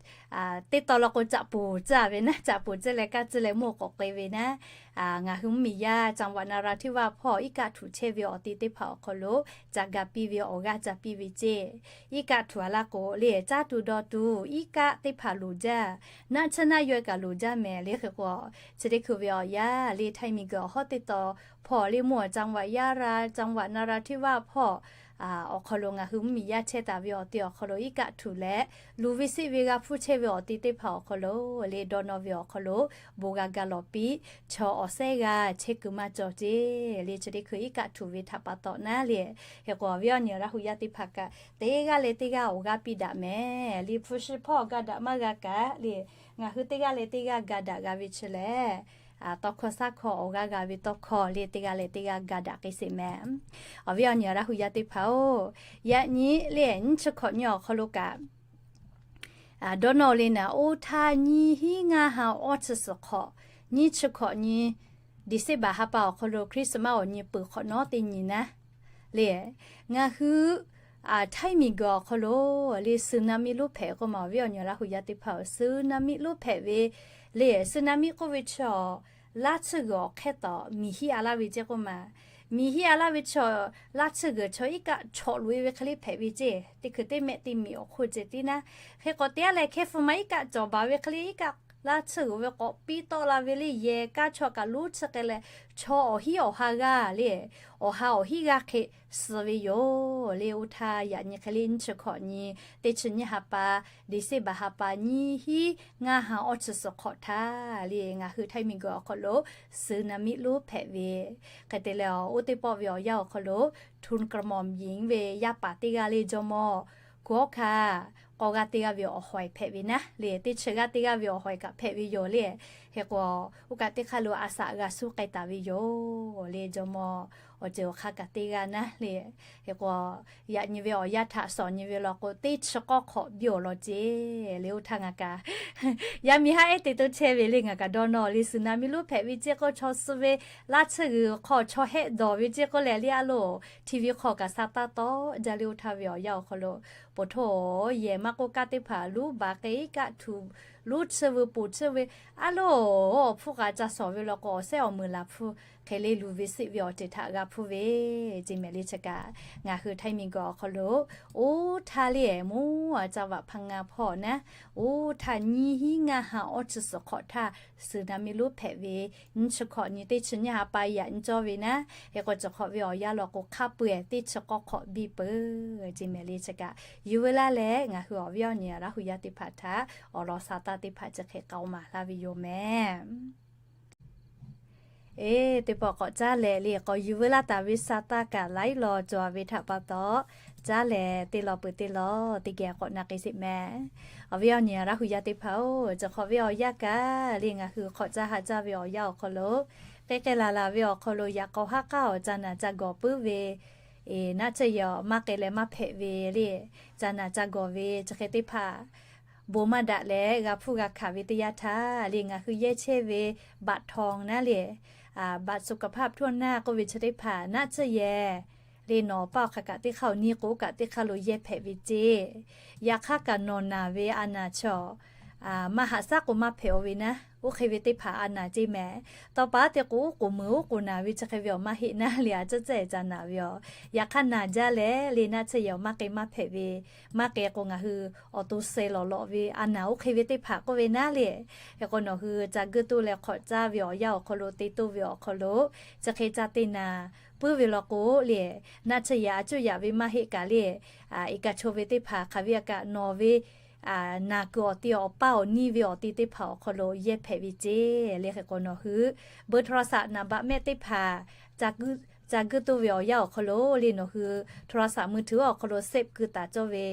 teˇ taw law k'o caꞈ poˬ tcuh ve naˉ, caꞈ poˬ tcuh leh ka tcuh leh mawˇ k'awꞈ k'ai ve naˉ, ngaˬ hui mvuhˇmiˬ yaˇ จังหวัดนราธิวาส hpawˇ iˉ kaˆ htuˬ chehˇ ve awˬ ti teˇ hpaˍ awˬ hk'aw lo ca ga piˇ ve awˬ g'aˇ ca piˇ ve ceˇ. Iˉ kaˆ htuˬ a laˇ k'o le, caˇ tuˬ dawˇ tuˬ iˉ kaˆ teˇ hpaˍ loˍ jaˇ, naˆ tsuhˇ naˆ yaweh kaꞈ loˍ jaˇ mehˍ le. Hk'e k'o, chi teˇ hkui ve awˬ yanˇ le, Htaiˇ miˬguiˬ awˬ hawˉ teˇ taw hpawˇ le, moˇ จังหวัดยะลา จังหวัดนราธิวาส hpawˇ awˬ hk'aw lo ngaˬ hui mvuhˇmiˬ yaˇ chehˇ taˍ ve awˬ ti awˬ hk'aw lo iˉ kaˆ htuˬ leh, luˬ ve siˆ ve g'a hpfuhˇ chehˇ ve awˬ ti teˇ hpaˍ awˬ hk'aw lo le, dawˇ nawˇ ve awˬ hk'aw lo bon g'a ga lawˬ piˇ, chaw awˬ sehˉ g'aˇ chehˇ kuiˬ maˇ cawˬ ceˇ le. Chi teˇ hkui iˉ kaˆ htuˬ ve htaꞈ pa taw naˉ le. Hk'e k'o, awˬ viˉ awˬ nyi Laˇ hu yaˇ teˇ hpaˍ kaꞈ teˇ g'aˇ leh teˇ g'aˇ awˬ g'aˇ piˇ daꞈ mehˍ le. Hpu shi hpawˇ ga daꞈ maˇ g'a kaꞈ le, Ngaˬ hui teˇ g'aˇ leh teˇ g'aˇ ga daꞈ g'a ve chi lehˬ, tawˇ hkawˇ shaˉ hkawˇ awˬ g'aˇ g'a ve tawˇ hkawˇ le teˇ g'aˇ leh teˇ g'aˇ ga daꞈ k'ai sheˍ mehˍ. Awˬ viˉ awˬ nyi Laˇ hu yaˇ teˇ hpaˍ-oˬ, yaꞈ nyi le nyiˇ chi hkawꞈ nyi awˬ hk'aw lo kaꞈ dawˇ nawˇ le naˍ, oˇ htaˇ nyiˇ hinˉ ngaˇ ha awˇ chi suhˍ hk'awꞈ, nyiˇ chi hkawꞈ nyi December ha pa awˬ hk'aw lo Christmas awˬ nyi peuˬ hk'awꞈ nawˉ teˇ nyi naˉ le, ngaˬ hui Htaiˇ miˬguiˬ awˬ hk'aw lo le tsunami lonˉ hpehꞈ k'oˆ ma, awˬ viˉ awˬ nyi Laˇ hu yaˇ teˇ hpaˍ-oˬ, tsunami lonˉ hpehꞈ ve le. Tsunami k'oˆ ve chi awˬ, laˇ tsuhˇ g'uiˬ awˬ hk'ehˇ tawˍ miˬ hiˉ a laˇ ve ceˇ k'oˆ ma. Miˬ hiˉ a laˇ ve chi awˬ, laˇ tsuhˇ g'uiˬ chaw iˉ kaˆ chawꞈ loꞈ-e ve hk'e le hpehꞈ ve ceˇ. Teˇ hkui teˇ mehˆ teˇ miˬ awˬ hk'oˆ ceh tiˉ naˉ. Hk'e k'awꞈ te-a leh hkehˇ hpu ma iˉ kaˆ cawˬ baˬ ve hk'e le iˉ kaˆ laˇ tsuhˇ g'uiˬ ve k'awꞈ piˇ tawˆ la ve le yehˬ kaˇ chaw kaꞈ lonˉ chi k'ai leh, chaw awˬ hiˉ awˬ ha g'aˇ le, awˬ ha awˬ hiˉ g'aˇ hk'e suh ve yoˬ le. Oˇ htaˇ yaꞈ nyi hk'e le nyiˇ chi hkawꞈ nyi teˇ chi nyiˇ ha pa, December ha pa nyiˇ hinˉ ngaˇ ha awˇ chi suhˍ hk'awꞈ htaˇ le ngaˬ hui Htaiˇ miˬguiˬ awˬ hk'aw lo tsunami lonˉ hpehꞈ ve. Hk'e te leh, oˇ teˇ pawˆ ve awˬ yanˇ awˬ hk'aw lo ทุนกระหม่อมหญิง ve yaˇ paˍ teˇ g'aˇ le jawˇ mawˇ kuˬ awˉ hkanˇ k'aw g'aˇ teˇ g'aˇ ve awˬ hawehˬ hpehꞈ ve naˉ le, teˇ chi g'aˇ teˇ g'aˇ ve awˬ hawehˬ kaꞈ hpehꞈ ve yoˬ le. Hk'e k'o, oˇ kaꞈ teˇ hk'aˇ lo a shaꞈ g'a suh k'ai taˍ ve yoˬ le, jawˇ mawˇ awˬ ceuˬ awˬ hk'aˇ kaꞈ teˇ g'aˇ naˉ le. Hk'e k'o, yaꞈ nyi ve awˬ yanˇ htaꞈ shawˍ nyi ve law k'o, teˇ chi k'awˇ hk'awꞈ biˇ awˬ lawn ceˇ le. Oˇ htaˇ ngaˬ kaꞈ yaˇ miˇ haˉ ehˉ te to chehˇ ve le, ngaˬ kaꞈ dawˇ nawˇ le tsunami lonˉ hpehꞈ ve ceˇ k'o, chaw suh ve laˇ tsuhˇ g'uiˬ hk'aw chaw hehˆ dawˬ ve ceˇ k'oˆ leh le, a lo, TV hk'aw kaꞈ sha taˇ tawˆ jaˇ le. Oˇ htaˇ ve awˬ yanˇ awˬ hk'aw lo, poˬ htoˇ yehˬ maˇ k'oˆ kaˇ teˇ hpaˍ lonˉ baˬ k'ai iˉ kaˆ htuꞈ lonˉ tsuhˇ ve poˬ tsuhˇ ve, a lo, awˬ hpfuhˇ k'a ca shawˍ ve law k'o, awˬ sehˉ awˬ meunˍ laˬ hpfuhˇ hk'e le luˬ ve seˆ ve awˬ ceuˬ htaꞈ g'a hpfuhˇ ve ceˇ mehˍ le. Chi kaꞈ ngaˬ hui Htaiˇ miˬguiˬ awˬ hk'aw lo oˇ htaˇ le moˇ a ca vaꞈ hpaˇ ngaˇ hpawˇ naˉ, oˇ htaˇ nyiˇ hinˉ ngaˇ ha awˇ chi suhˍ hk'awꞈ htaˇ tsunami lonˉ hpehꞈ ve, nyiˇ chi hkawꞈ nyi teˇ chi nyiˇ ha pa yaꞈ nyi cawˇ ve naˉ. Hk'e k'o, chi hk'awꞈ ve awˬ yanˇ law k'o, hk'a peu-eˬ teˇ chi k'awˇ hk'awꞈ biˇ peuˬ ceˇ mehˍ le. Chi kaꞈ yuˬ veu laˇ leh ngaˬ hui awˬ viˉ awˬ nyi Laˇ hu yaˇ teˇ hpaˍ htaꞈ awˬ lawn sha taˇ teˇ hpaˍ chi hk'e k'aoˍ maˍ laˇ ve yoˬ mehˍ. Eˬ, teˇ pawˆ k'awꞈ caˉ leh le k'awꞈ yuˬ veu laˇ taˍ ve sha taˇ kaꞈ laiˉ law cawˬ ve htaꞈ pa taw, caˉ leh teˇ law peuˬ teˇ law teˇ geh k'awꞈ na k'ai sheˍ mehˍ. Awˬ viˉ awˬ nyi Laˇ hu yaˇ teˇ hpaˍ-oˬ, chi hk'awꞈ ve awˬ yanˇ kaꞈ le ngaˬ hui hk'awꞈ caˇ ha caˇ ve awˬ yanˇ awˬ hk'aw lo, k'e k'e laˬ laˬ ve awˬ hk'aw lo yaꞈ k'aw haˉ k'aˉ awˬ ca naˬ ca gawˬ puiˉ ve, eˬ, naˆ tsuhˇ yehˬ awˬ maˇ k'ai leh maˇ hpehꞈ ve le, ca naˬ ca gawˬ ve chi hk'e teˇ hpaˍ bon maˇ daꞈ leh g'a hpfuhˇ g'a hkanˍ ve teˇ yanˇ htaˇ le ngaˬ hui yehˇ chehˇ ve บัตรทอง naˉ le, บัตรสุขภาพทั่วหน้า k'oˆ ve chi teˇ hpaˍ naˆ tsuhˇ yehˬ le nawˬ paˇ awˬ hk'aˬ kaꞈ teˇ hk'aˇ awˬ nyi k'o kaꞈ teˇ hk'aˇ lo yehˇ hpehꞈ ve ceˇ. Yaꞈ hk'aˇ kaꞈ nawˬ naˬ ve a naˬ chi awˬ maˇ haꞈ shaˉ k'o maˇ hpehꞈ-o ve naˉ, oˇ hk'e ve teˇ hpaˍ a naˬ ceˇ mehˍ. Tawˇ pa te k'o oˉ k'oˍ meuˍ oˉ k'oˍ naˬ ve chi hk'e ve awˬ maˇ heˆ naˉ le, a tcuhˉ tcuhˉ ca naˬ ve yoˬ. Yaꞈ hk'aˇ naˬ jaˇ leh le naˆ tsuhˇ yehˬ awˬ maˇ k'ai maˇ hpehꞈ ve, maˇ k'ai k'o ngaˬ hui awˬ to suh lawˬ lawꞈ ve a naˬ oˇ hk'e ve teˇ hpaˍ k'oˆ ve naˉ le. Hk'e k'o nawˬ hui ca guˇ toˇ leh hk'awꞈ caˇ ve awˬ yanˇ awˬ hk'aw lo te toˇ ve awˬ hk'aw lo, chi hk'e ca te naˬ puiˉ ve law k'o le, naˆ tsuhˇ yehˬ a cuˇ yaꞈ ve maˇ heˆ kaꞈ le, iˉ kaˆ chaw ve teˇ hpaˍ hk'aˬ ve a kaꞈ nawˬ ve naˬ kuiˬ awˬ te awˬ paˇ awˬ niˇ ve awˬ te teˇ hpaˍ awˬ hk'aw lo yehˇ hpehꞈ ve ceˇ le. Hk'e k'o nawˬ hui เบอร์โทรศัพท์ naˍ baꞈ mehˆ teˇ hpaˍ ca guˇ toˇ ve awˬ yanˇ awˬ hk'aw lo le nawˬ hui โทรศัพท์มือถือ awˬ hk'aw lo save keu taˍ cawˇ ve,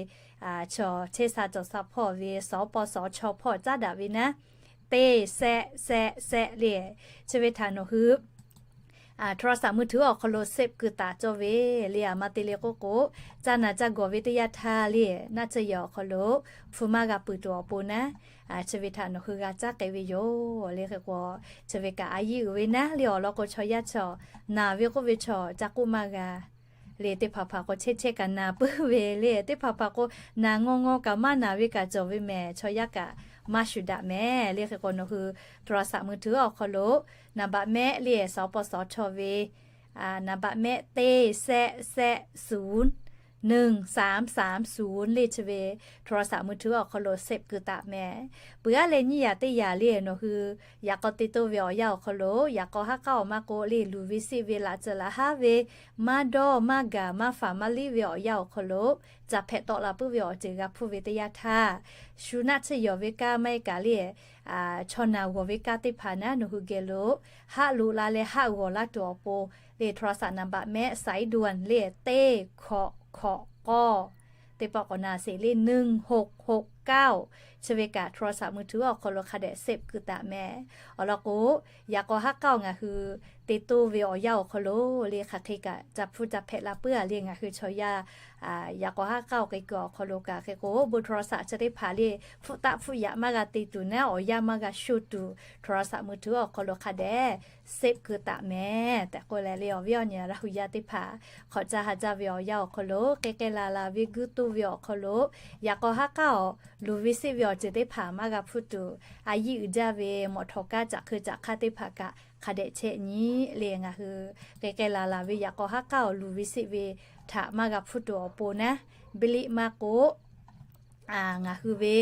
chaw chehˇ sha cawˬ sha hpawˇ ve สปสช. hpawˇ caˉ daꞈ ve naˉ, teˇ sehˆ sehˆ sehˆ le, chi ve htaꞈ nawˬ hui โทรศัพท์มือถือ awˬ hk'aw lo save keu taˍ cawˇ ve le. A ma te le k'oˆ k'o, ca naˬ ca gawˬ ve teˇ yanˇ htaˇ le naˆ tsuhˇ yehˬ awˬ hk'aw lo hpu maˇ g'a peuˬ tuˬ awˬ pon naˉ, chi ve htaꞈ nawˬ hui g'a caˉ k'ai ve yoˬ le. Hk'e k'o, chi ve kaꞈ a yiˇ uiˍ ve naˉ le awˬ lawn k'o chaw yaˇ chaw naˬ ve k'oˆ ve chaw ca k'oˆ maˇ g'a le, teˇ hpaˍ hpaˍ k'o chehˇ chehˇ kaꞈ naˬ puiˉ ve le, teˇ hpaˍ hpaˍ k'o naˬ ngaw ngaw kaꞈ maˇ naˬ ve kaꞈ cawˬ ve mehˍ, chaw yaˇ kaꞈ maˇ shuˍ daꞈ mehˍ le. Hk'e k'o nawˬ hui โทรศัพท์มือถือ awˬ hk'aw lo naˍ baꞈ mehˆ le สปสช. ve naˍ baꞈ mehˆ teˇ sehˆ sehˆ suˍn nuˇ saˍ saˍ suˍn le chi ve โทรศัพท์มือถือ awˬ hk'aw lo save keu taˍ mehˍ. Peuˬ aˉ leh nyiˇ yaꞈ teˇ yaꞈ le nawˬ hui yaꞈ k'aw te toˇ ve awˬ yanˇ awˬ hk'aw lo, yaꞈ k'aw haˉ k'aˉ awˬ maˇ k'o le luˬ ve seˆ ve laꞈ ceuˬ laꞈ haˉ ve maˇ dawˇ maˇ gaˬ maˇ faˍ maˇ liˇ ve awˬ yanˇ awˬ hk'aw lo ca hpehꞈ tawˆ la puiˉ ve awˬ ceuˬ g'a hpfuhˇ ve teˇ yanˇ htaˇ, shu naˆ tsuhˇ yehˬ ve kaˇ maˇ heˆ kaꞈ le, chaw naˬ g'awˬ ve kaˇ teˇ hpaˍ naˉ nawˬ hui geh lo haˆ loꞈ la leh haˆ g'awˬ laˇ tuˬ awˬ pon le โทรศัพท์ naˍ baꞈ mehˆ สายด่วน le teˇ hkawꞈ hkawꞈ k'awˇ, teˇ pawˆ k'awꞈ naˬ sheˍ le nuˇ hoˆ โทรศัพท์มือถือ awˬ hk'aw lo hk'a dehꞈ เซฟ keu taˍ mehˍ. Awˬ lawn k'o, yaꞈ k'aw haˉ k'aoˆ ngaˬ hui te toˇ ve awˬ yanˇ awˬ hk'aw lo le hk'aˬ hk'e kaꞈ ca hpfuhˇ ca hpehꞈ la puiˉ a le ngaˬ hui chaw yaˇ yaꞈ k'aw haˉ k'aoˆ k'ai kuiˬ awˬ hk'aw lo kaꞈ hk'e k'o, bon โทรศัพท์ chi teˇ hpaˍ le hpfuhˆ taˆ hpfuhˆ yaꞈ maˇ g'a te tuˬ naˉ, awˬ yanˇ maˇ g'a sho tuˬ โทรศัพท์มือถือ awˬ hk'aw lo hk'a dehꞈ เซฟ keu taˍ mehˍ tehꞈ k'oˆ leh le, awˬ viˉ awˬ nyi Laˇ hu yaˇ teˇ hpaˍ hk'awꞈ caˇ ha caˇ ve awˬ yanˇ awˬ hk'aw lo, k'ai k'ai laˬ laˬ ve guiˇ toˇ ve awˬ hk'aw lo, yaꞈ k'aw haˉ k'aoˆ awˬ luˬ ve seˆ ve awˬ ceuˬ teˇ hpaˍ maˇ g'a hpfuhˇ tuˬ, a yiˇ uiˍ jaˇ ve mawꞈ htawꞈ kaˇ caꞈ hkeu caꞈ hk'aˇ teˇ hpaˍ kaꞈ hk'a dehꞈ chehˇ nyi le. Ngaˬ hui k'ai k'ai laˬ laˬ ve yaꞈ k'aw haˉ k'aoˆ awˬ luˬ ve seˆ ve htaꞈ maˇ g'a hpfuhˇ tuˬ awˬ pon naˉ, บริ maˇ k'o, ngaˬ hui ve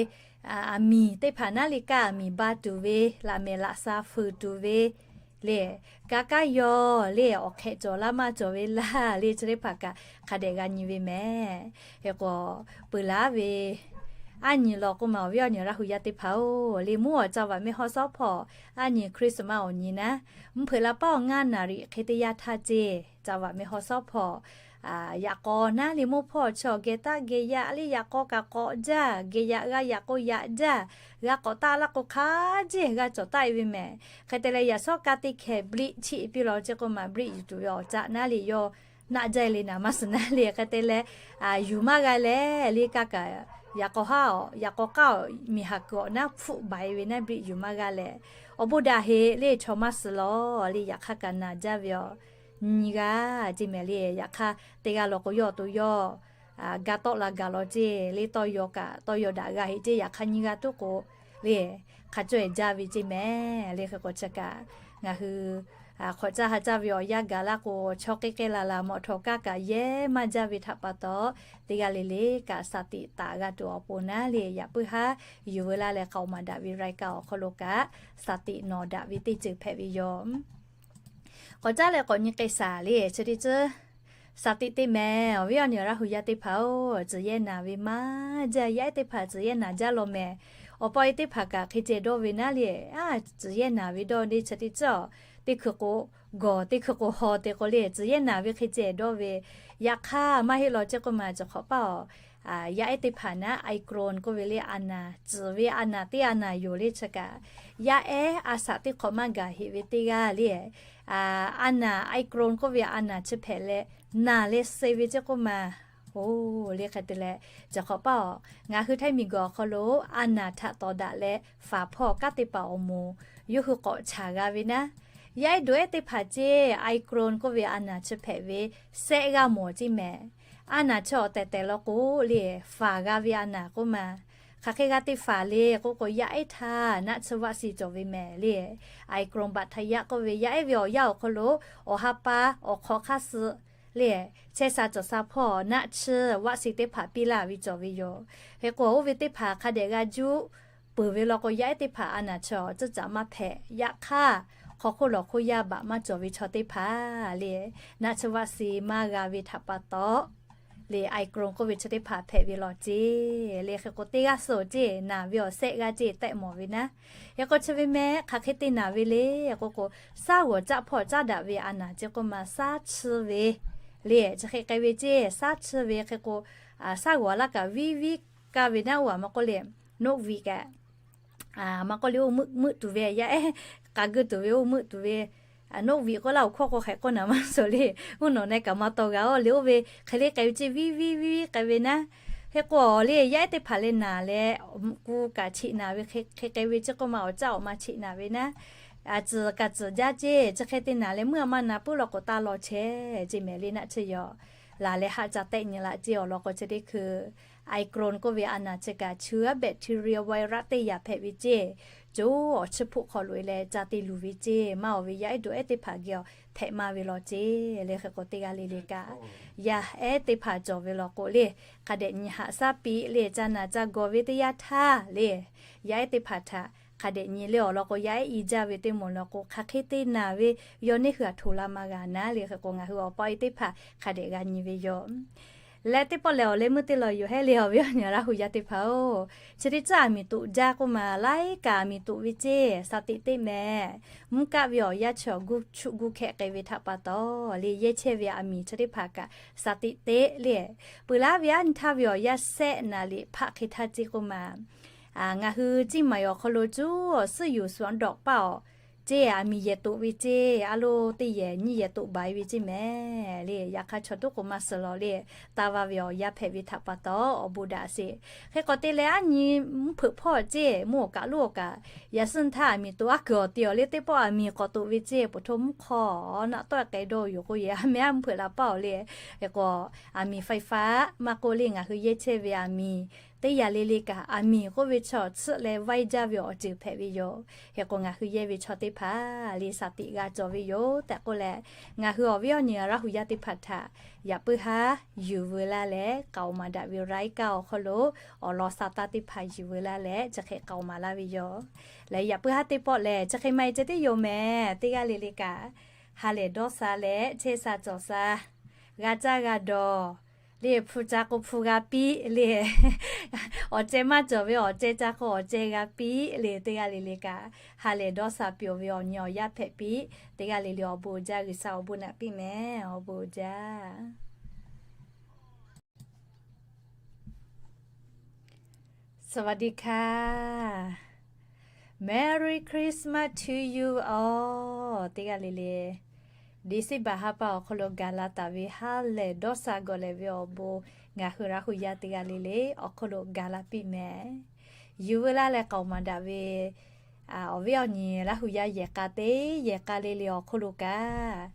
aˬ miˍ teˇ hpaˍ naˉ le kaˇ aˬ miˍ ba tuˬ ve, laꞈ mehˍ laꞈ sha fuiˍ tuˬ ve le, ka kaˉ yaw le, awˬ hk'ehꞈ cawˬ laˇ maˇ cawˬ ve laˇ le, chi teˇ hpaˍ kaꞈ hk'a dehꞈ g'a nyi ve mehˍ. Hk'e k'o, peuˬ laˉ ve aˉ nyi law k'oˆ ma, awˬ viˉ awˬ nyi Laˇ hu yaˇ teˇ hpaˍ-oˬ le, mvuhˇ awˬ ca vaꞈ mehˆ haw sawˉ hpawˇ aˉ nyi Christmas awˬ nyi naˉ, mvuhˇ hpeuꞈ la paˉ awˬ ngaˇ naˍ riꞈ hk'e teˇ yanˇ htaˇ ceˇ ca vaꞈ mehˆ haw sawˉ hpawˇ yaꞈ k'aw naˉ le mawˇ hpawˇ chi awˬ geh taˆ geh yaꞈ le, yaꞈ k'aw kaꞈ k'awꞈ jaˇ, geh yaꞈ g'a yaꞈ k'o yaꞈ jaˇ, g'a k'awꞈ taˆ laˇ k'o hk'a jeˬ g'a cawˬ taˆ e ve mehˍ. Hk'e te leh yaꞈ shawˉ ka teˇ hkeh บริ chiˆ piˇ law ceˇ k'oˆ ma, บริ yuˬ tuˬ ve awˬ caˆ naˉ le yaw naˆ jaˇ e le naˍ maˇ suhˍ naˉ le. Hk'e te leh yuˬ maˇ g'a leh le kaˇ kaꞈ yaꞈ k'aw haˉ, yaꞈ k'aw k'aˉ awˬ miˬ haˍ kuiˬ awˬ naˉ hpfuhˆ baˬ e ve naˉ บริ yuˬ maˇ g'a leh, awˬ bon daꞈ heꞈ le chaw maˇ suhˍ law le, yaꞈ hk'aˇ kaꞈ naˍ jaˇ ve awˬ nyi g'a ceˇ mehˍ le. Yaꞈ hk'aˇ teˇ g'aˇ law k'o yawˇ awˬ to yawˇ ga tawˆ la gaˬ law ceˇ le, tawˇ yaw kaꞈ tawˇ yaw daꞈ g'a heꞈ ceˇ, yaꞈ hk'aˇ nyiˇ g'aˇ tuˉ k'o le hk'a cawˇ e jaˇ ve ceˇ mehˍ le. Hk'e k'o chi kaꞈ ngaˬ hui hk'awꞈ caˇ ha caˇ ve awˬ yanˇ gaˬ laˇ k'o, chaw k'ai k'ai laˬ laˬ mawꞈ htawꞈ kaˇ kaꞈ yehˇ maˇ jaˇ ve htaꞈ pa taw, teˇ g'aˇ le le kaꞈ สติ taˍ g'a tuˬ awˬ pon naˉ le, yaꞈ puiˉ haˉ yuˬ veu laˇ leh k'aoˍ maˍ daꞈ ve รายการ awˬ hk'aw lo kaꞈ สติ nawˬ daꞈ ve teˇ ceuˬ hpehꞈ ve yoˬ. K'awꞈ caˉ leh k'awꞈ nyi k'ai shaˍ le chi teˇ ceuˬ สติ teˇ mehˍ. Awˬ viˉ awˬ nyi Laˇ hu yaˇ teˇ hpaˍ-oˬ, tcuhˬ yehˇ naˍ ve maˇ jaˇ, yaˇ ehˉ teˇ hpaˍ tcuhˬ yehˇ naˍ jaˇ law mehˍ. Awˬ pa e teˇ hpaˍ kaꞈ hk'e ceh dawˇ ve naˉ le, a tcuhˬ yehˇ naˍ ve dawˇ le chi teˇ ceuˬ, teˇ hkui k'o gawˬ teˇ hkui k'o haw te k'o le, tcuhˬ yehˇ naˍ ve hk'e ceh dawˇ ve. Yaꞈ hk'aˇ maˇ heˆ law ceˇ k'oˆ ma, cawˬ hk'awꞈ paˇ awˬ yaˇ ehˉ teˇ hpaˍ naˉ Omicron k'oˆ ve le, a naˍ tcuhˬ ve a naˍ teˇ a naˍ yoˬ le chi kaꞈ, yaˇ ehˉ a shaꞈ teˇ hk'awꞈ maˇ gaˬ heꞈ ve teˇ g'aˇ le, a naˍ Omicron k'oˆ ve a naˍ chi hpehꞈ leh naˬ leh suh ve ceˇ k'oˆ ma. Oˬ le hk'e te leh, cawˬ hk'awꞈ paˇ awˬ ngaˬ hui htaiˇ miˬguiˬ awˬ hk'aw lo a naˍ htaꞈ tawˍ daꞈ leh faˍ hpawˇ kanˉ te paˍ awˬ moˍ yawˇ hui k'awꞈ chaˍ g'a ve naˉ, yaˇ ehˉ dawˬ ehˉ teˇ hpaˍ ceˇ Omicron k'oˆ ve a naˍ chi hpehꞈ ve sehˆ g'aˇ mawˬ ceˇ mehˍ. A naˍ chi awˬ tehˬ tehˬ law k'o le, faˍ g'a ve a naˍ k'oˆ ma. Hk'aˬ hk'e g'a te faˍ le k'oˆ k'o, yaˇ ehˉ htaˇ naˆ tsuhˇ vaˆ si cawˬ ve mehˍ le. Omicron บาดทะยัก k'oˆ ve yaˇ ehˉ ve awˬ yanˇ awˬ hk'aw lo awˬ ha pa awˬ hk'awꞈ hk'aˇ suh le, chehˇ sha cawˬ sha hpawˇ naˆ tsuhˇ vaˆ si teˇ hpaˍ piˇ laˇ ve cawˬ ve yoˬ. Hk'e k'o oˇ ve teˇ hpaˍ hk'a dehꞈ g'a juˇ peuˬ ve law k'o, yaˇ ehˉ teˇ hpaˍ a naˍ chi awˬ tcuhˉ caꞈ maˇ hpehꞈ. Yaꞈ hk'aˇ hk'aw hk'oˆ lawˬ hk'oˆ yaˇ baꞈ maˇ cawˬ ve chaw teˇ hpaˍ le, naˆ tsuhˇ vaˆ si maˇ g'a ve htaꞈ pa taw le, Omicron k'oˆ ve chi teˇ hpaˍ hpehꞈ ve law ceˇ le. Hk'e k'o teˇ g'aˇ suh ceˇ naˍ ve awˬ sehˆ g'aˇ ceˇ tehꞈ mawˬ ve naˉ. Hk'e k'o chi ve mehˍ hk'aˬ hk'e te naˍ ve le k'oˆ k'o, shaˉ g'awˬ caˆ hpawˇ caˉ daꞈ ve a naˍ ceˇ k'oˆ ma, shaˉ tsuhˇ ve le chi hk'e k'ai ve ceˇ, shaˉ tsuhˇ ve hk'e k'o, shaˉ g'awˬ laˇ kaꞈ viˉ viˉ kaˇ ve naˉ oˇ a maˇ k'oˆ le, นกหวีด kaꞈ maˇ k'oˆ le, oˇ meuˆ meuˆ tuˬ ve yaˇ ehˉ k'a geu tuˬ ve oˇ meuˆ tuˬ ve, นกหวีด k'oˆ laˇ awˬ hkawˇ k'o hk'e k'oˆ naˍ maˇ suhˍ le, oˇ nawˬ ne kaꞈ maˇ taw g'a oˇ le, oˇ ve hk'e le k'ai ve ceˇ viˉ viˉ viˉ viˉ k'ai ve naˉ. Hk'e k'o le yaˇ ehˉ teˇ hpaˍ leh naˍ leh, ku kaꞈ cheꞈ naˍ ve hk'e k'ai ve ceˇ k'oˆ ma, awˬ caˆ awˬ ma cheꞈ naˍ ve naˉ. Tcuhˬ kaꞈ tcuhˬ jaˇ ceˇ, chi hk'e te naˍ leh meuˇ a ma naˍ puiˉ law k'o taˇ law chehˇ ceˇ mehˍ le, naˆ tsuhˇ yaw laˬ leh haˆ ca tehˆ nyi laꞈ ceˇ. Awˬ lawn k'o chi teˇ hkui Omicron k'oˆ ve a naˍ chi kaꞈ chi a bacteria virus teˇ yaꞈ hpehꞈ ve ceˇ, co awˬ chiˇ hpoˆ hk'aw loꞈ e leh ca te luˬ ve ceˇ, maˇ oˬ ve yaˇ ehˉ dawˬ ehˉ teˇ hpaˍ geh awˬ hpehꞈ maˇ ve law ceˇ le. Hk'e k'o teˇ g'aˇ le le kaꞈ yaˇ ehˉ teˇ hpaˍ cawˬ ve law k'o le, hk'a dehꞈ nyi haꞈ shaˉ piˇ le, ca naˍ ca gawˬ ve teˇ yanˇ htaˇ le, yaˇ ehˉ teˇ hpaˍ htaꞈ hk'a dehꞈ nyi le. Awˬ lawn k'o yaˇ ehˉ i jaˇ ve teˇ moˍ law k'o hk'aˬ hk'e te naˍ ve yaw neˇ hui a htoꞈ la ma g'a naˉ le. Hk'e k'o ngaˬ hui awˬ pa e teˇ hpaˍ hk'a dehꞈ g'a nyi ve yoˬ. Leh teˇ pawˆ lehˬ, awˬ leh meuˇ teˇ law yoˬ hehˉ le, awˬ viˉ awˬ nyi Laˇ hu yaˇ teˇ hpaˍ-oˬ, chi teˇ caˉ aˬ miˍ toꞈ jaˇ k'oˆ ma, laiˉ kaꞈ aˬ miˍ toꞈ ve ceˇ, shaˍ tiꞈ teˇ meh. Mvuhˇ kaˆ ve awˬ yanˇ chi awˬ gu chuˆ gu hkehꞈ k'ai ve htaꞈ pa taw le, yehˇ chehˇ ve aˬ miˍ chi teˇ hpaˍ kaꞈ shaˍ tiꞈ teˇ le. Peuˬ laˉ ve aˉ nyi htaˇ ve awˬ yanˇ sehˆ naˍ liꞈ hpaˆ hk'e htaˇ ceˇ k'oˆ ma, ngaˬ hui ciˇ maˬ awˬ hk'aw lo cuˉ awˬ suhˉ yuˬ suhˍ dawꞈ paˆ awˬ ceˇ, aˬ miˍ yehˬ toꞈ ve ceˇ, a loˇ teˇ yehˬ nyiˇ yehˬ toꞈ baˬ e ve ceˇ meh le. Yaꞈ hk'aˇ chaw toˉ k'o maˇ suhˍ lawˬ le, taˇ va ve awˬ yanˇ hpehꞈ ve htaꞈ pa taw awˬ bon daꞈ sheˍ. Hk'e k'awꞈ te leh aˉ nyi mvuhˇ hpeuꞈ hpawˇ ceˇ, mvuhˇ awˬ kaꞈ loˉ awˬ kaꞈ, yaꞈ suhˉ htaˇ aˬ miˍ toꞈ aˉ kuiˬ awˬ te awˬ le teˇ pawˆ aˬ miˍ k'awꞈ toꞈ ve ceˇ, poˬ htoˇ mvuhˇ hk'aw naˆ tawˆ k'ai dawˇ yoˬ k'oˆ yehˬ, a meh aˉ mvuhˇ hpeuꞈ la paˆ awˬ le. Hk'e k'o, aˬ miˍ ไฟฟ้า maˇ k'oˆ le ngaˬ hui yehˇ chehˇ ve aˬ miˍ teˇ yanˇ le le kaꞈ, aˬ miˍ k'oˆ ve chaw tsuhˆ leh vaiˇ jaˇ ve awˬ ceuˬ hpehꞈ ve yoˬ. Hk'e k'o, ngaˬ hui yehˇ ve chaw teˇ hpaˍ le shaˍ tiꞈ g'a cawˬ ve yoˬ tehꞈ k'oˆ leh, ngaˬ hui awˬ viˉ awˬ nyi Laˇ hu yaˇ teˇ hpaˍ htaꞈ yaꞈ puiˉ haˉ yuˬ veu laˇ leh, k'aoˍ maˍ daꞈ ve รายการ awˬ hk'aw lo awˬ lawn sha taˇ teˇ hpaˍ yuˬ veu laˇ leh, chi hk'e k'aoˍ maˍ laˇ ve yoˬ. Leh yaꞈ puiˉ haˉ teˇ pawˆ lehˬ, chi hk'e maˇ heˆ ceh teˇ yoˬ meh, teˇ g'aˇ le le kaꞈ, ha lehˬ dawˇ sha leh chehˇ sha cawˬ sha, g'a caˇ g'a dawˬ le, hpu ca k'o hpu g'a piˇ le, awˬ ceh maˇ cawˬ ve awˬ ceh ca k'o awˬ ceh g'a piˇ le, teˇ g'aˇ le le kaꞈ, ha lehˬ dawˇ sha pyawˬ ve awˬ nyi awˬ yaˇ hpehꞈ piˇ, teˇ g'aˇ le le awˬ bon jaˇ, G'uiˬsha awˬ bon naꞈ piˇ meh, awˬ bon jaˇ. สวัสดีค่ะ Merry Christmas to you all. Teˇ g'aˇ le le, December ha pa awˬ hk'aw lo gaˬ la taˍ ve ha lehˬ dawˇ sha gawˬ lehˬ ve awˬ bon, ngaˬ hui Laˇ hu yaˇ teˇ g'aˇ le le awˬ hk'aw lo gaˬ la piˇ meh. Yuˬ veu laˇ leh k'aoˍ maˍ daꞈ ve awˬ viˉ awˬ nyi Laˇ hu yaˇ yehˬ k'a teˇ yehˬ k'a le le awˬ hk'aw lo kaꞈ,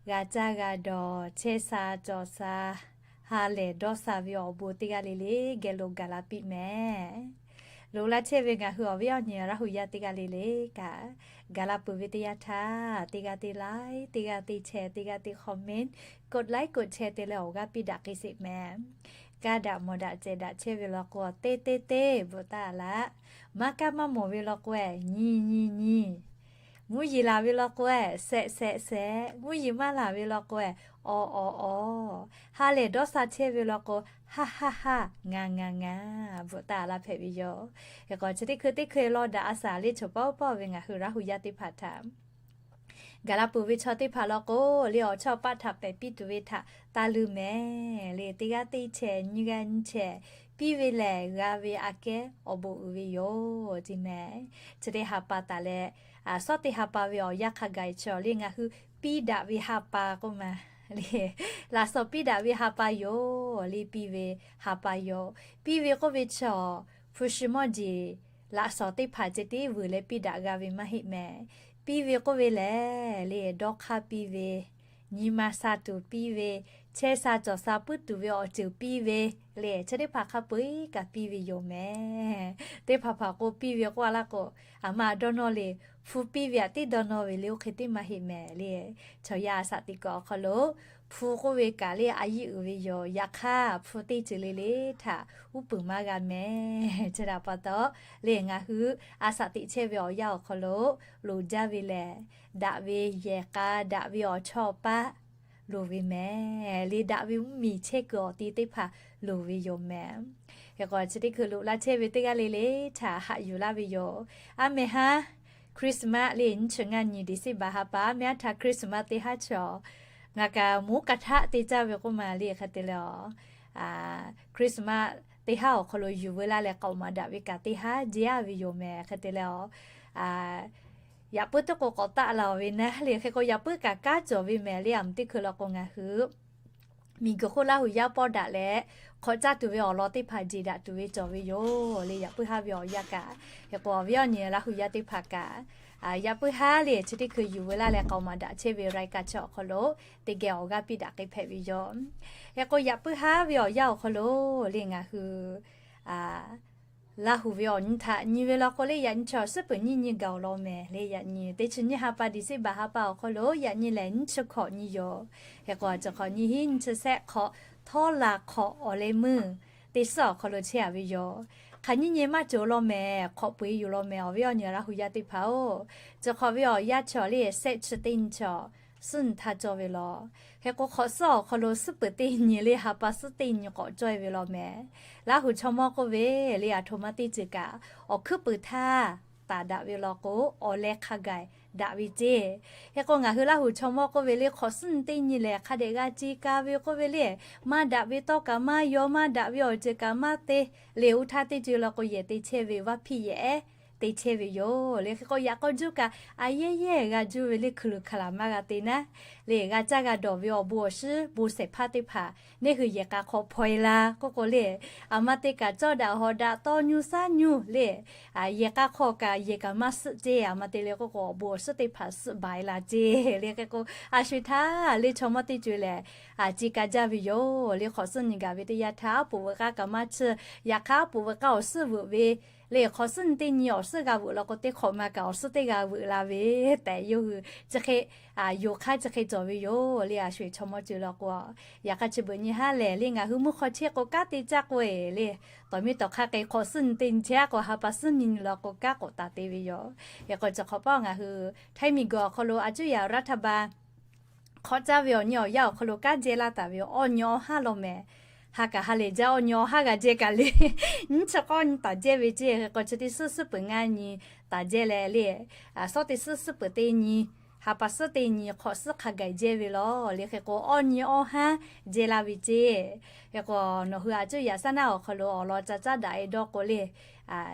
g'a caˇ g'a dawˬ, chehˇ sha cawˬ sha, ha lehˬ dawˇ sha ve awˬ bon teˇ g'aˇ le le geh lo gaˬ la piˇ meh. Loꞈ la chehˇ ve ngaˬ hui awˬ viˉ awˬ nyi Laˇ hu yaˇ teˇ g'aˇ le le kaꞈ, gaˬ la peuˬ ve teˇ yanˇ htaˇ, teˇ g'aˇ teˇ like, teˇ g'aˇ teˇ share, teˇ g'aˇ teˇ comment, กดไลค์ กดแชร์ te leh awˬ g'aˇ piˇ daꞈ k'ai sheˍ meh. Kaˇ daꞈ mawˬ daꞈ cehˬ daꞈ chehˇ ve law k'o, teˇ teˇ teˇ bvuhꞈ taˍ laˇ. Maˇ kaˇ maˇ mawˬ ve law k'o-eh, nyi nyi nyi. Mvuhˇ yeˬ laˬ ve law k'o-eh, sehꞈ sehꞈ sehꞈ. Mvuhˇ yeˬ maˇ laˬ ve law k'o-eh, awˬ awˬ awˬ. Ha lehˬ dawˇ sha chehˇ ve law k'o, haˆ haˆ haˆ, ngaˬ ngaˬ ngaˬ, bvuhꞈ taˍ laˇ hpehꞈ ve yoˬ. Hk'e k'o, chi teˇ hkui teˇ hkui law daꞈ a shaˍ le, chaw paˇ oˇ paˇ ve ngaˬ hui Laˇ hu yaˇ teˇ hpaˍ htaꞈ gaˬ la peuˬ ve chaw teˇ hpaˍ law k'o, le awˬ chawˇ paˆ htaꞈ pehˬ piˇ tuˬ ve htaꞈ taˇ leuˇ meh. Le teˇ g'aˇ teˇ share, nyiˇ g'aˇ nyiˇ share piˇ ve lehˬ, g'a ve aꞈ kehˉ awˬ bon uiˍ ve yoˬ, teˇ meh. Chi teˇ ha pa taˍ leh, shawˉ teˇ ha pa ve awˬ yanˇ hk'a gaˬ chaw le ngaˬ hui piˇ daꞈ ve ha pa k'oˆ ma le. Laꞈ shawnˍ piˇ daꞈ ve ha pa yoˬ le, piˇ ve ha pa yoˬ. Piˇ ve k'oˆ ve chaw, hpu shi mawˇ jeˬ laꞈ shawnˍ teˇ hpaˍ ceh tiˉ vuiˬ leh piˇ daꞈ g'a ve maˇ heˆ meh. Piˇ ve k'oˆ ve lehˬ, le dawˇ hk'aˇ piˇ ve, nyi ma sha tuˬ piˇ ve, chehˇ sha cawˬ sha puiˉ tuˬ ve awˬ ceuˬ piˇ ve, le chi teˇ hpaˍ hk'a peu-eˬ kaꞈ piˇ ve yoˬ meh. Teˇ hpaˍ hpaˍ k'o piˇ ve k'oˆ a laˇ k'o, aˬ ma dawˇ nawˇ le, hpu piˇ ve aꞈ tiˉ dawˇ nawˇ ve le, oˇ hk'e teˇ maˇ heˆ meh le. Chaw yaˇ a shaꞈ teꞈ kuiˬ awˬ hk'aw lo hpu k'oˆ ve kaꞈ le a yiˇ uiˍ ve yoˬ. Yaꞈ hk'aˇ hpu teˇ ceuˬ le le htaꞈ uˉ peunˍ maˇ g'a meh. Chi htaꞈ pa taw, le ngaˬ hui a shaꞈ teꞈ chehˇ ve awˬ yanˇ awˬ hk'aw lo loˍ jaˇ ve lehˬ, daꞈ ve yehˬ k'a, daꞈ ve awˬ chawˇ paˆ loˍ ve meh. Le daꞈ ve mvuhˇmiˬ chehˇ kuiˬ awˬ ti teˇ hpaˍ loˍ ve yoˬ meh. Hk'e k'o, chi teˇ hkui loꞈ la chehˇ ve teˇ g'aˇ le le htaꞈ haꞈ yuˬ laˇ ve yoˬ. A meh haˉ Christmas le nyiˇ chi ngaˇ nyi December ha pa a meh haˉ htaꞈ Christmas teˇ haˉ chaw ngaˬ kaꞈ moˉ ka htaˆ te caˇ ve k'oˆ ma le hk'e te leh a, Christmas teˇ haˉ awˬ hk'aw lo yuˬ veu laˇ leh k'aoˍ maˍ daꞈ ve kaꞈ teˇ haˉ jehˇ a ve yoˬ meh hk'e te leh a, yaꞈ puiˉ teˇ k'o k'awꞈ taˆ la-oˬ ve naˉ le. Hk'e k'o yaꞈ puiˉ kaꞈ kanˉ cawˬ ve meh le, aˬ meh teˇ hkui law k'o ngaˬ hui miˬguiˬ hk'oˆ Laˇ hu yaˇ pawˇ daꞈ leh hk'awꞈ caˇ tuˬ ve awˬ lawn teˇ hpaˍ jeˬ daꞈ tuˬ ve cawˬ ve yoˬ le. Yaꞈ puiˉ haˉ ve awˬ yanˇ kaꞈ, hk'e k'o awˬ viˉ awˬ nyi Laˇ hu yaˇ teˇ hpaˍ kaꞈ, yaꞈ puiˉ haˉ le chi teˇ hkui yuˬ veu laˇ leh k'aoˍ maˍ daꞈ chehˇ ve รายการ chi awˬ hk'aw lo teˇ geh awˬ g'aˇ piˇ daꞈ k'ai hpehꞈ ve yoˬ. Hk'e k'o yaꞈ puiˉ haˉ ve awˬ yanˇ awˬ hk'aw lo le ngaˬ hui Laˇ hu ve awˬ nyi htaꞈ nyi ve law k'o le, yaꞈ nyi chaw suhˉ peuˬ nyiˇ nyi gaˬ awˬ lawn meh le. Yaꞈ nyi teˇ chi nyiˇ ha pa December ha pa awˬ hk'aw lo yaꞈ nyi lehˬ nyiˇ chi hkawꞈ nyi yoˬ. Hk'e k'o chi hk'awꞈ nyi hiˉ nyiˇ chi sehˆ hk'awꞈ, htawˇ laˬ hk'awꞈ awˬ leh meuˇ teˇ suhˉ awˬ hk'aw lo chehˇ a ve yoˬ. Hk'aˬ nyiˇ nyi maˇ cawˬ law meh, hk'awꞈ peu-eˬ yoˬ law meh awˬ viˉ awˬ nyi Laˇ hu yaˇ teˇ hpaˍ-oˬ. Chi hk'awꞈ ve awˬ yanˇ chaw le sehˆ chi teˇ nyi chaw suhˉ nyi htaˇ cawˇ ve law. Hk'e k'o, hk'awꞈ suhˉ awˬ hk'aw lo suhˉ peuˬ teˇ nyi le ha pa suhˉ teˇ nyi k'awꞈ cawˇ e ve law mehˍ. Laˇ huˍ chaw mawˇ k'oˆ ve le, aˬ htoꞈ ma teˇ ceuˬ kaꞈ awˬ hkuiˉ puiˍ htaˇ taˍ daꞈ ve law k'o, awˬ leh hk'a gaˬ daꞈ ve ceˇ. Hk'e k'o, ngaˬ hui Laˇ huˍ chaw mawˇ k'oˆ ve le, hk'awꞈ suhˉ nyi teˇ nyi lehˬ hk'a dehꞈ g'a ce ka ve k'oˆ ve le, maˇ daꞈ ve tawˇ kaꞈ maˇ yaw, maˇ daꞈ ve awˬ ceuˬ kaꞈ maˇ te le, oˇ htaˇ teˇ ceuˬ law k'o, yehˬ te chehˇ ve vaˇ hpiˇ yehˬ te chehˇ ve yoˬ le. Hk'e k'o, yaꞈ k'aw juˇ kaꞈ a yehˇ yehˇ g'a juˇ ve le, hkui luˬ hkui laˬ maˇ g'a te naˉ le, g'a caˇ g'a dawˬ ve awˬ bon awˬ shiˉ bon shehˍ hpaˇ teˇ hpaˍ neˇ hui yehˬ k'a hk'aw hpaw e la k'oˆ k'o le, aˬ ma te kaꞈ cawˇ daꞈ hawꞈ daꞈ tawˇ nyu shaˉ nyu le, yehˬ k'a hk'aw kaꞈ yehˬ kaꞈ maˇ suhˆ ceˇ. Aˬ ma te le k'oˆ k'o, awˬ bon awˬ shiˉ teˇ hpaˍ suhˆ baˬ e la ceˇ le. Hk'e k'o, a sho e htaˇ le chaw mawˇ teˇ ceuˬ lehˬ, a, ce ka jaˇ ve yoˬ le. Hk'awꞈ suhˉ nyi gaˬ ve teˇ yanˇ htaˇ, aˉ poꞈ veuꞈ k'aˇ kaꞈ maˇ chiˇ. Yaꞈ hk'aˇ, aˉ poꞈ veuꞈ k'aˇ awˬ suhˉ veuꞈ ve le, hk'awꞈ suhˉ nyi teˇ nyi awˬ suhˉ g'a veuꞈ law k'o, teˇ hk'awꞈ ma kaꞈ awˬ suhˉ teˇ g'a veuꞈ la ve tehꞈ, yawˇ hui chi hk'e yonˍ hk'aˇ chi hk'e cawˬ ve yoˬ le. A sho e chaw mawˇ ceuˬ law k'o, yaꞈ hk'aˇ chi beuꞈ nyi haˉ lehˬ le, ngaˬ hui mvuhˇ hk'aw chehˇ k'o kanˉ te caˇ k'o e le, tawˍ miˇ tawˍ hk'aˇ hk'e hk'awꞈ suhˉ nyi teˇ nyi chehˇ k'o, ha pa suhˉ nyi nyi law k'o, kanˉ k'awꞈ taˍ te ve yoˬ. Hk'e k'o, chi hk'awꞈ paˆ ngaˬ hui Htaiˇ miˬguiˬ awˬ hk'aw lo a cuˇ yaꞈ raˇ htaˇ ba hk'awꞈ caˇ ve awˬ nyi awˬ yanˇ awˬ hk'aw lo kanˉ jehˇ laˇ taˍ ve awˬ nyi awˬ haˉ law mehˍ. Ha kaꞈ ha lehˬ jaˇ, awˬ nyi awˬ haˉ g'a jehˇ kaꞈ le, nyiˇ chi k'awˇ nyi taˍ jehˇ ve ceˇ. Hk'e k'o, chi teˇ suhˉ suhˉ peuˬ ngaˇ nyi taˍ jehˇ leh le, a, suhˉ teˇ suhˉ suhˉ peuˬ teˇ nyi, ha pa suhˉ teˇ nyi hk'awꞈ suhˉ hk'a gaˬ jehˇ ve law le. Hk'e k'o, awˬ nyi awˬ haˉ jehˇ laˇ ve ceˇ. Hk'e k'o, nawˬ hui a cuˇ yaꞈ shaˉ naˉ awˬ hk'aw lo awˬ lawn ca caˉ daꞈ e dawˇ k'o le,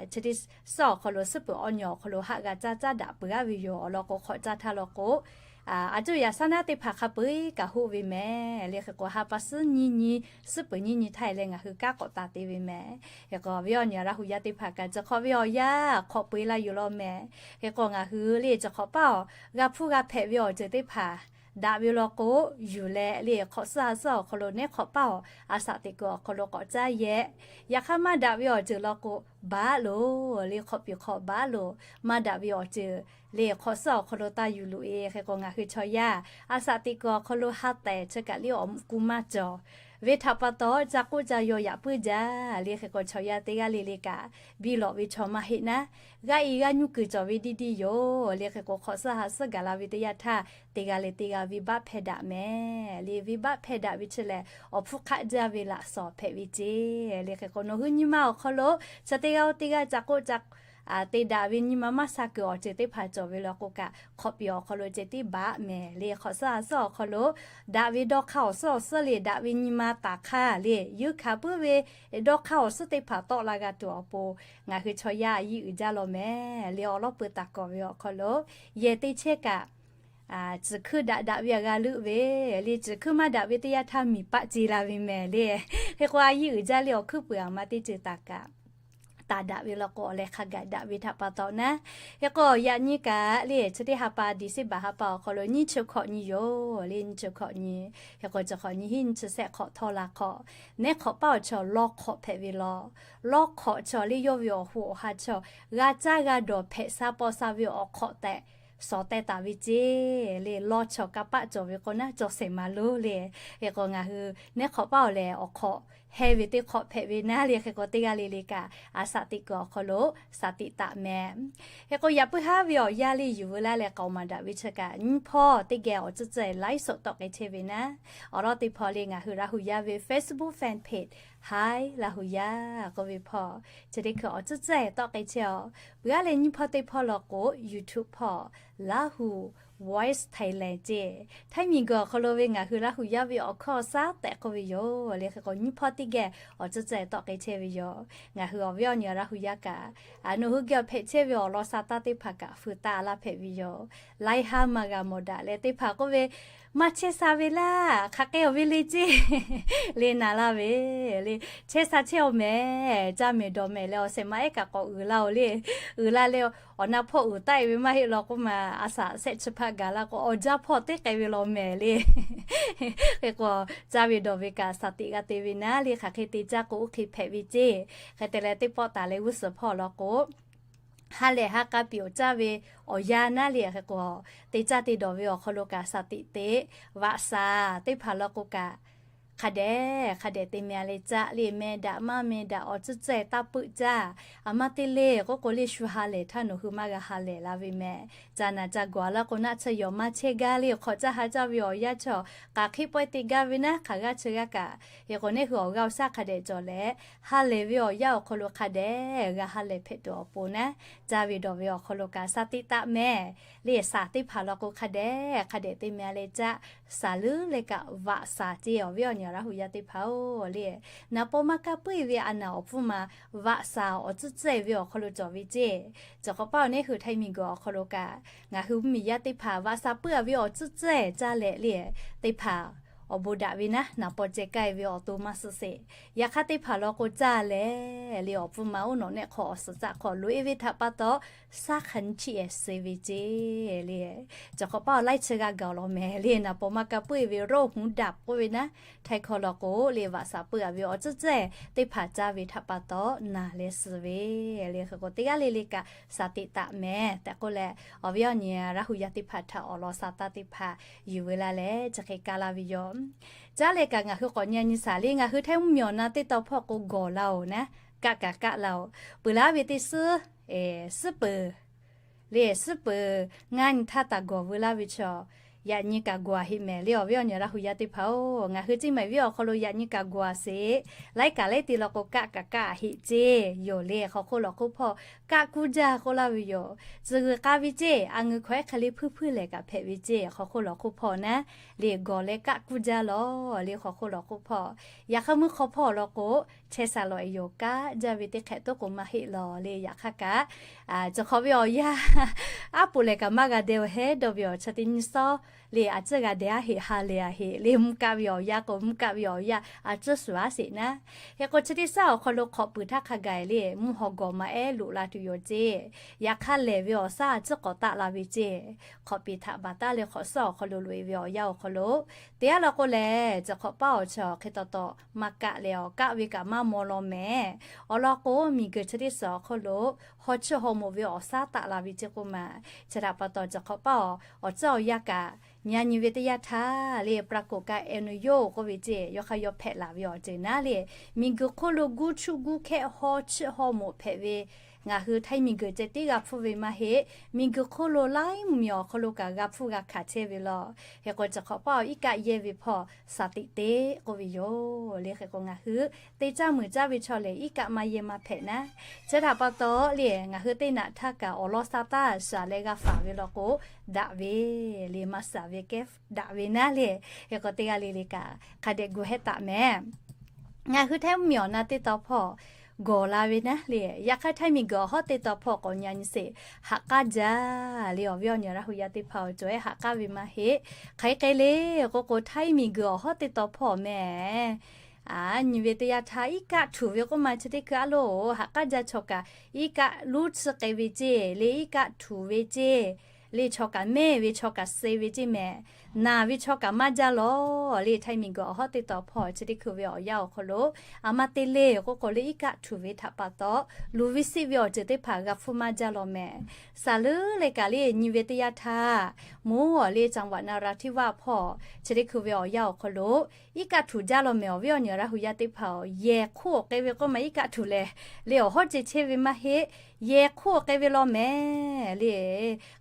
chi teˇ suhˉ awˬ hk'aw lo suhˉ peuˬ awˬ nyi awˬ hk'aw lo haꞈ g'a caˇ caˉ daꞈ peuˬ aˉ ve yoˬ. Awˬ lawn k'o, hk'awꞈ caˇ htaˇ law k'o, a cuˇ yaꞈ shaˉ naˉ teˇ hpaˍ hk'a peu eˬ kaꞈ hoˆ ve mehˍ le. Hk'e k'o, ha pa suhˉ nyiˇ nyi, suhˉ peuˬ nyiˇ nyi htaˇ e leh ngaˬ hui kanˉ k'awꞈ taˍ te ve mehˍ. Hk'e k'o, awˬ viˉ awˬ nyi Laˇ huˍ yaˇ teˇ hpaˍ kaꞈ chi hk'awꞈ ve awˬ yanˇ hk'awꞈ peu eˬ laˇ yoˬ law mehˍ. Hk'e k'o, ngaˬ hui le chi hk'awꞈ paˆ awˬ g'a hpuˇ g'a hpehꞈ ve awˬ ceuˬ teˇ hpaˍ daꞈ ve law k'o, yuˬ leh le hk'awꞈ suhˉ ha suhˉ awˬ hk'aw lo neˉ hk'awꞈ paˆ awˬ a shaꞈ teꞈ kuiˬ awˬ hk'aw lo k'awꞈ caˇ yehˇ. Yaꞈ hk'aˇ maˇ daꞈ ve awˬ ceuˬ law k'o, baˬ loˬ le, hk'awꞈ piˍ hk'awꞈ baˬ loˬ. Maˇ daꞈ ve awˬ ceuˬ le hk'awꞈ suhˉ awˬ hk'aw lo taˇ yuˬ loꞈ e. Hk'e k'o, ngaˬ hui chaw yaˇ a shaꞈ teꞈ kuiˬ awˬ hk'aw lo ha tehˬ chi kaꞈ le awˬ ku maˇ cawˬ ve htaꞈ pa taw, ca k'oˆ ca yaw yaꞈ puiˉ jaˇ le. Hk'e k'o, chaw yaˇ teˇ g'aˇ le le kaꞈ biˇ lawꞈ ve chaw maˇ heˆ naˉ, g'a iˍ g'a nyu kuiˬ cawˬ ve diˇ diˇ yoˬ le. Hk'e k'o, hk'awꞈ suhˉ ha suhˉ gaˬ la ve teˇ yanˇ htaˇ, teˇ g'aˇ leh teˇ g'aˇ venˇbaˆ hpehˇ daꞈ mehˍ le. Venˇbaˆ hpehˇ daꞈ ve chi lehˬ, awˬ hpfuhˇ hk'aˆ jaˇ ve laꞈ shawnˍ hpehꞈ ve ceˇ le. Hk'e k'o, nawˬ hui nyi ma awˬ hk'aw lo chi teˇ g'aˇ oˇ teˇ g'aˇ ca k'oˆ ca te daꞈ ve nyi ma maˇ sha kuiˬ awˬ ceuˬ teˇ hpaˍ cawˬ ve law k'o kaꞈ, hk'awꞈ piˍ awˬ hk'aw lo ceh tiˉ baˬ mehˍ le. Hk'awꞈ suhˉ ha suhˉ awˬ hk'aw lo daꞈ ve dawˇ hk'aˇ awˬ suhˉ awˬ suhˉ le, daꞈ ve nyi ma taˍ hk'aˇ le, yeunˇ hkanˍ puiˉ ve dawˇ hk'aˇ awˬ suhˉ teˇ hpaˍ tawˆ la g'a tuˬ awˬ pon, ngaˬ hui chaw yaˇ a yiˇ uiˍ jaˇ law mehˍ le. Awˬ lawˉ peu taˍ kawꞈ ve awˬ hk'aw lo, yehˬ te chehˇ kaꞈ, ciˬ hkuiˇ daꞈ daꞈ ve a g'a leuˆ ve le, ciˬ hkuiˇ maˇ daꞈ ve teˇ yanˇ htaˇ miˬ paˆ ce la ve mehˍ le. Hk'e k'o, a yiˇ uiˍ jaˇ le, awˬ hkuiˉ puiˍ aˬ ma teˇ ceuˬ taˍ kaꞈ taˍ daꞈ ve law k'o, awˬ leh hk'a gaˬ daꞈ ve htaꞈ pa taw naˉ. Hk'e k'o, yaꞈ nyi kaꞈ le, chi teˇ ha pa December ha pa awˬ hk'aw lo nyiˇ chi hkawꞈ nyi yoˬ le. Nyiˇ chi hkawꞈ nyi, hk'e k'o, chi hk'awꞈ nyi hiˉ nyiˇ chi sehˆ hk'awꞈ htawˇ la hk'awꞈ, neˉ hk'awꞈ paˆ awˬ chaw lawˇ hk'awꞈ hpehꞈ ve law. Lawˇ hk'awꞈ chaw le, yawˇ ve awˬ hoꞈ awˬ ha chaw g'a caˇ g'a dawˬ hpehꞈ sha paw sha ve awˬ hk'awꞈ tehꞈ shawˍ teh taˍ ve ceˇ le. Lawˇ chaw kanˇ paˆ cawˬ ve k'o naˉ, cawˬ shehˍ ma loˬ le. Hk'e k'o, ngaˬ hui neˉ hk'awꞈ paˆ awˬ lehˬ awˬ hk'awꞈ heh ve teˇ hk'awꞈ hpehꞈ ve naˉ le. Hk'e k'o, teˇ g'aˇ le le kaꞈ a shaꞈ teꞈ kuiˬ awˬ hk'aw lo shaˍ tiꞈ taˍ mehˍ. Hk'e k'o, yaꞈ puiˉ haˉ ve awˬ yanˇ le yuˬ veu laˇ leh k'aoˍ maˍ daꞈ ve chi kaꞈ, nyiˇ hpawˇ teˇ geh awˬ tcuhˉ tcuhˉ e laiˉ soꞈ tawˆ k'ai chehˇ ve naˉ. Awˬ lawn teˇ hpawˇ le, ngaˬ hui Laˇ huˍ yaˇ ve Facebook fan page Hi Laˇ huˍ yaˇ k'oˆ ve hpawˇ, chi teˇ hkui awˬ tcuhˉ tcuhˉ e tawˆ k'ai chehˇ a. Peuˬ aˉ leh nyiˇ hpawˇ teˇ hpawˇ law k'o, YouTube hpawˇ Laˇ huˍ Voice Thailand ceˇ, Htaiˇ miˬguiˬ awˬ hk'aw lo ve ngaˬ hui Laˇ huˍ yaˇ ve awˬ hkawˇ awˬ shaˉ tehꞈ k'oˆ ve yoˬ le. Hk'e k'o, nyiˇ hpawˇ teˇ geh awˬ tcuhˉ tcuhˉ e tawˆ k'ai chehˇ ve yoˬ. Ngaˬ hui awˬ viˉ awˬ nyi Laˇ huˍ yaˇ kaꞈ, nawˬ hui geh awˬ hpehꞈ chehˇ ve awˬ lawn sha taˇ teˇ hpaˍ kaꞈ feu taˆ laˇ hpehꞈ ve yoˬ. Laiˉ haˉ maˇ g'a mawˬ daꞈ leh, teˇ hpaˍ k'oˆ ve, maˇ chehˇ sha ve laˇ, hk'aˬ hk'e awˬ ve le ceˇ le na laˇ ve le. Chehˇ sha chehˇ awˬ mehˍ, caˇ mehˍ dawˬ mehˍ leh awˬ shehˍ ma ehˉ kaꞈ k'awꞈ uiˍ laˇ oˬ le. Uiˍ la leh, awˬ na hpawˇ uiˍ taˆ e ve maˇ heˆ law k'oˆ ma, a shaꞈ shehˆ chi hpaˆ gaˬ laˇ k'o, awˬ jaˇ hpawˇ teˇ k'ai ve law mehˍ le. Hk'e k'o, caˇ ve dawˬ ve kaꞈ shaˍ tiꞈ g'a te ve naˉ le. Hk'aˬ hk'e te caˇ k'o, oˇ hk'e hpehꞈ ve ceˇ. Hk'e te leh, teˇ pawˆ taˍ leh g'uˇ suhˍ hpawˇ law k'o, ha lehˬ ha k'a piˍ awˬ caˇ ve awˬ yanˇ naˉ le. Hk'e k'o, te caˇ te dawˬ ve awˬ hk'aw lo kaꞈ shaˍ tiꞈ te, vaꞈ shaˍ teˇ hpaˍ law k'o kaꞈ Hk'a dehꞈ hk'a dehꞈ te meh a leh caˆ le, meh daꞈ maˇ meh daꞈ awˬ tcuhˉ tcuhˉ taˇ peuˆ caˇ. A ma te le k'oˆ k'o le, shu ha lehˬ htaˇ nawˬ hui maˇ g'a ha lehˬ la ve meh. Ca naˬ ca gawˬ a laˇ k'o, naˆ tsuhˇ yawˬ maˇ chehˇ gaˇ le. Hk'awꞈ caˇ ha caˇ ve awˬ yanˇ chaw k'aˬ hk'e pawehˇ te gaˇ ve naˉ, hk'aˬ g'aˇ chi g'aˇ kaꞈ. Hk'e k'o, neˇ hui awˬ g'aˇ awˬ shaˉ hk'a dehꞈ cawˬ leh, ha lehˬ ve awˬ yanˇ awˬ hk'aw lo hk'a dehꞈ g'a ha lehˬ hpehꞈ tuˬ awˬ pon naˉ, caˇ ve dawˬ ve awˬ hk'aw lo kaꞈ shaˍ teꞈ taˆ meh. Le shaˍ teˇ hpaˍ law k'o hk'a dehꞈ hk'a dehꞈ te meh a leh caˆ. Shaˍ leuˉ leh kaꞈ vaꞈ shaˍ ceˇ, awˬ viˉ awˬ nyi Laˇ hu yaˇ teˇ hpaˍ-oˬ le. Naˍ paw maˇ kaˇ puiˉ ve a naˬ awˬ pfuhˇ ma vaꞈ shaˍ awˬ tcuhˉ tcuhˉ ve awˬ hk'aw lo cawˬ ve ceˇ. Cawˬ hk'awꞈ paˇ awˬ neˇ hui Htaiˇ miˬguiˬ awˬ hk'aw lo kaꞈ, ngaˬ hui mvuhˇmiˬ yaˇ teˇ hpaˍ vaꞈ shaˍ puiˉ a ve awˬ tcuhˉ tcuhˉ caˇ leh le, teˇ hpaˍ awˬ bon daꞈ ve naˉ, naˍ paw ceh k'ai ve awˬ to maˇ suh sheˍ. Yaꞈ hk'aˇ teˇ hpaˍ law k'o caˇ leh le, awˬ pfuhˇ ma oˉ nawꞈ nehˆ hk'aw awˬ suhˍ caˆ hk'aw loꞈ e ve htaꞈ pa taw, shaˉ hk'a nyi chiˆ ehˍ suh ve ceˇ le. Cawˬ hk'awꞈ paˇ awˬ laiˉ chi g'a gaˬ lawˬ meh le, naˍ paw maˇ kaˇ puiˉ ve roˆ huˉ daꞈ k'oˆ ve naˉ, Htaiˇ hkawˇ law k'o le, vaꞈ shaˍ puiˉ a ve awˬ tcuhˉ tcuhˉ teˇ hpaˍ caˇ ve htaꞈ pa taw naˬ leh suh ve le. Hk'e k'o, teˇ g'aˇ le le kaꞈ shaˍ teꞈ taˆ meh tehꞈ k'oˆ leh, awˬ viˉ awˬ nyi Laˇ hu yaˇ teˇ hpaˍ htaꞈ awˬ lawn sha taˇ teˇ hpaˍ yuˬ ve la leh chi hk'e kaˇ laˇ ve yoˬ. Caˇ leh kaꞈ ngaˬ hui k'awꞈ nyi nyi shaˍ le, ngaˬ hui Htaiˇ mvuhˇmiˬ awˬ na teˇ taw hpawˇ k'o gawˬ la-oˬ naˉ, kaˆ kaꞈ kaˆ la-oˬ. Peuˬ laˇ ve teˇ suhˉ, suhˉ peuˬ le, suhˉ peuˬ ngaˇ nyi htaˇ taˍ gawˬ veu laˇ ve chaw, yaꞈ nyi kaꞈ gawˬ a heꞈ meh le, awˬ viˉ awˬ nyi Laˇ hu yaˇ teˇ hpaˍ-oˬ. Ngaˬ hui Ceˇ maiˍ viˉ awˬ hk'aw lo yaꞈ nyi kaꞈ gawˬ a sheˍ. Laiˉ kaꞈ laiˉ te law k'o kaˆ kaꞈ kaˆ a heꞈ ceˇ yoˬ le. Hk'aw hk'oˆ lawˬ hk'oˆ hpawˇ kaˆ kuˇ jaˇ k'oˆ laˇ ve yoˬ. Tcuh g'uiˬ k'a ve ceˇ, a ngeu hkawꞈ ehˉ hk'e le hpuiˇ hpuiˇ lehˬ kaꞈ hpehꞈ ve ceˇ. Hk'aw hk'oˆ lawˬ hk'oˆ hpawˇ naˉ le, gawˬ leh kaˆ kuˇ jaˇ lawˬ le. Hk'aw hk'oˆ lawˬ hk'oˆ hpawˇ, yaꞈ hk'aˇ meuˇ hk'aw hpawˇ law k'o, chehˇ sha lawˬ e yoˬ, kaˆ jaˇ ve teˇ hk'ehꞈ toˉ k'o maˇ heˆ lawˬ le. Yaꞈ hk'aˇ kaꞈ, cawˬ hk'awꞈ ve awˬ yanˇ aˉ poꞈ lehˬ kaꞈ maˇ g'a deh-oˬ hehˉ dawˇ ve awˬ chi teˇ nyi sawˉ le, a ciˉ g'a deh aˉ heꞈ ha lehˬ a heꞈ le, mvuhˇ kaˆ ve awˬ yanˇ k'o mvuhˇ kaˆ ve awˬ yanˇ a ciˉ shuˍ aˉ sheˍ naˉ. Hk'e k'o chi teˇ shaˉ awˬ hk'aw lo hk'awꞈ puiˍ htaˇ hk'a gaˬ le, mvuhˇ haw gawˬ ma ehˉ loꞈ la tuˬ yoˬ ceˇ. Yaꞈ hk'aˇ lehˬ ve awˬ shaˉ a ciˉ k'awꞈ taˆ la ve ceˇ. Hk'awꞈ piˍ htaꞈ baˬ taˉ leh hk'awꞈ suhˉ awˬ hk'aw lo loꞈ e ve awˬ yanˇ awˬ hk'aw lo, teˇ g'aˇ law k'o lehˬ, cawˬ hk'awꞈ paˇ awˬ chi awˬ hk'e taw taw maˇ kaˆ leh awˬ kaˆ ve kaꞈ maˇ maw law meh. Awˬ lawn k'o, miˬguiˬ chi teˇ suhˍ awˬ hk'aw lo haw chiˇ haw moˍ ve awˬ shaˉ taˆ la ve ceˇ k'oˆ ma. Chi htaꞈ pa taw cawˬ hk'awꞈ paˇ awˬ, awˬ tcuhˉ awˬ yanˇ kaꞈ, nyi a nyi ve teˇ yanˇ htaˇ le, pra k'oˍ ka e nu yoˬ k'oˆ ve ceˇ, yawˇ hk'aˇ yawˇ hpehꞈ laˬ ve awˬ ceuˬ naˉ le. Miˬguiˬ hk'oˆ lo guˇ chuˆ guˇ hkehˆ haw chiˇ haw moˍ hpehꞈ ve, ngaˬ hui Htaiˇ miˬguiˬ ceh tiˉ g'a hpfuhˇ ve maˇ heˆ. Miˬguiˬ hk'oˆ lo laiˉ mvuhˇmiˬ awˬ hk'aw lo kaꞈ g'a hpfuhˇ g'a hkanˍ chehˇ ve law. Hk'e k'o cawˬ hk'awꞈ paˇ awˬ iˉ kaˆ yehˇ ve hpawˇ shaˍ teꞈ teˇ k'oˆ ve yoˬ le. Hk'e k'o ngaˬ hui teˇ caˇ muiˬ caˇ ve chaw lehˬ iˉ kaˆ maˇ yehˇ maˇ hpehꞈ naˉ. Chi htaꞈ pa taw le, ngaˬ hui teˇ naꞈ htaˇ kaꞈ awˬ lawn sha taˇ shaˍ leh g'a faˍ ve law k'o, daꞈ ve le, maˇ shaˍ ve kehˉ daꞈ ve naˉ le. Hk'e k'o teˇ g'aˇ le le kaꞈ hk'a dehꞈ gu hehˉ taˍ meh. Ngaˬ hui Htaiˇ mvuhˇmiˬ awˬ na teˇ taw hpawˇ gawˬ la ve naˉ le. Yaꞈ hk'aˇ Htaiˇ miˬguiˬ awˬ hawˉ teˇ taw hpawˇ k'awꞈ nyi a nyi sheˍ, haꞈ k'aˉ jaˇ le. Awˬ viˉ awˬ nyi Laˇ hu yaˇ teˇ hpaˍ awˬ cawˬ ehˉ haꞈ k'aˉ ve maˇ heˆ. Hk'aˬ hk'e le k'oˆ k'o, Htaiˇ miˬguiˬ awˬ hawˉ teˇ taw hpawˇ meh, a nyi ve teˇ yanˇ htaˇ iˉ kaˆ htuꞈ ve k'oˆ ma chi teˇ hkui a loˬ, haꞈ k'aˉ jaˇ chaw kaꞈ iˉ kaˆ luˉ tsuhˇ k'ai ve ceˇ le, iˉ kaˆ htuꞈ ve ceˇ le, chaw kaꞈ mehˇ ve chaw kaꞈ suh ve ceˇ meh. Naˬ ve chaw kaꞈ maˇ jaˇ lawˬ le. Htaiˇ miˬguiˬ awˬ hawˉ teˇ taw hpawˇ chi teˇ hkui ve awˬ yanˇ awˬ hk'aw lo, a ma te le k'oˆ k'o le, iˉ kaˆ htuꞈ ve htaꞈ pa taw, luˬ ve siˆ ve awˬ ceuˬ teˇ hpaˍ g'a hpfuhˇ maˇ jaˇ lawˬ meh. Shaˍ leuˉ leh kaꞈ le, nyi ve teˇ yanˇ htaˇ, moˉ awˬ le จังหวัดนราธิวาส hpawˇ chi teˇ hkui ve awˬ yanˇ awˬ hk'aw lo iˉ kaˆ htuꞈ jaˇ lawˬ meh. Awˬ viˉ awˬ nyi Laˇ hu yaˇ teˇ hpaˍ-oˬ, yehˬ hk'oˆ awˬ k'ai ve k'oˆ ma iˉ kaˆ htuꞈ lehˬ le, awˬ hawˉ ceh chehˇ ve maˇ heˆ. Yehˬ hk'oˆ awˬ k'ai ve lawˬ meh le.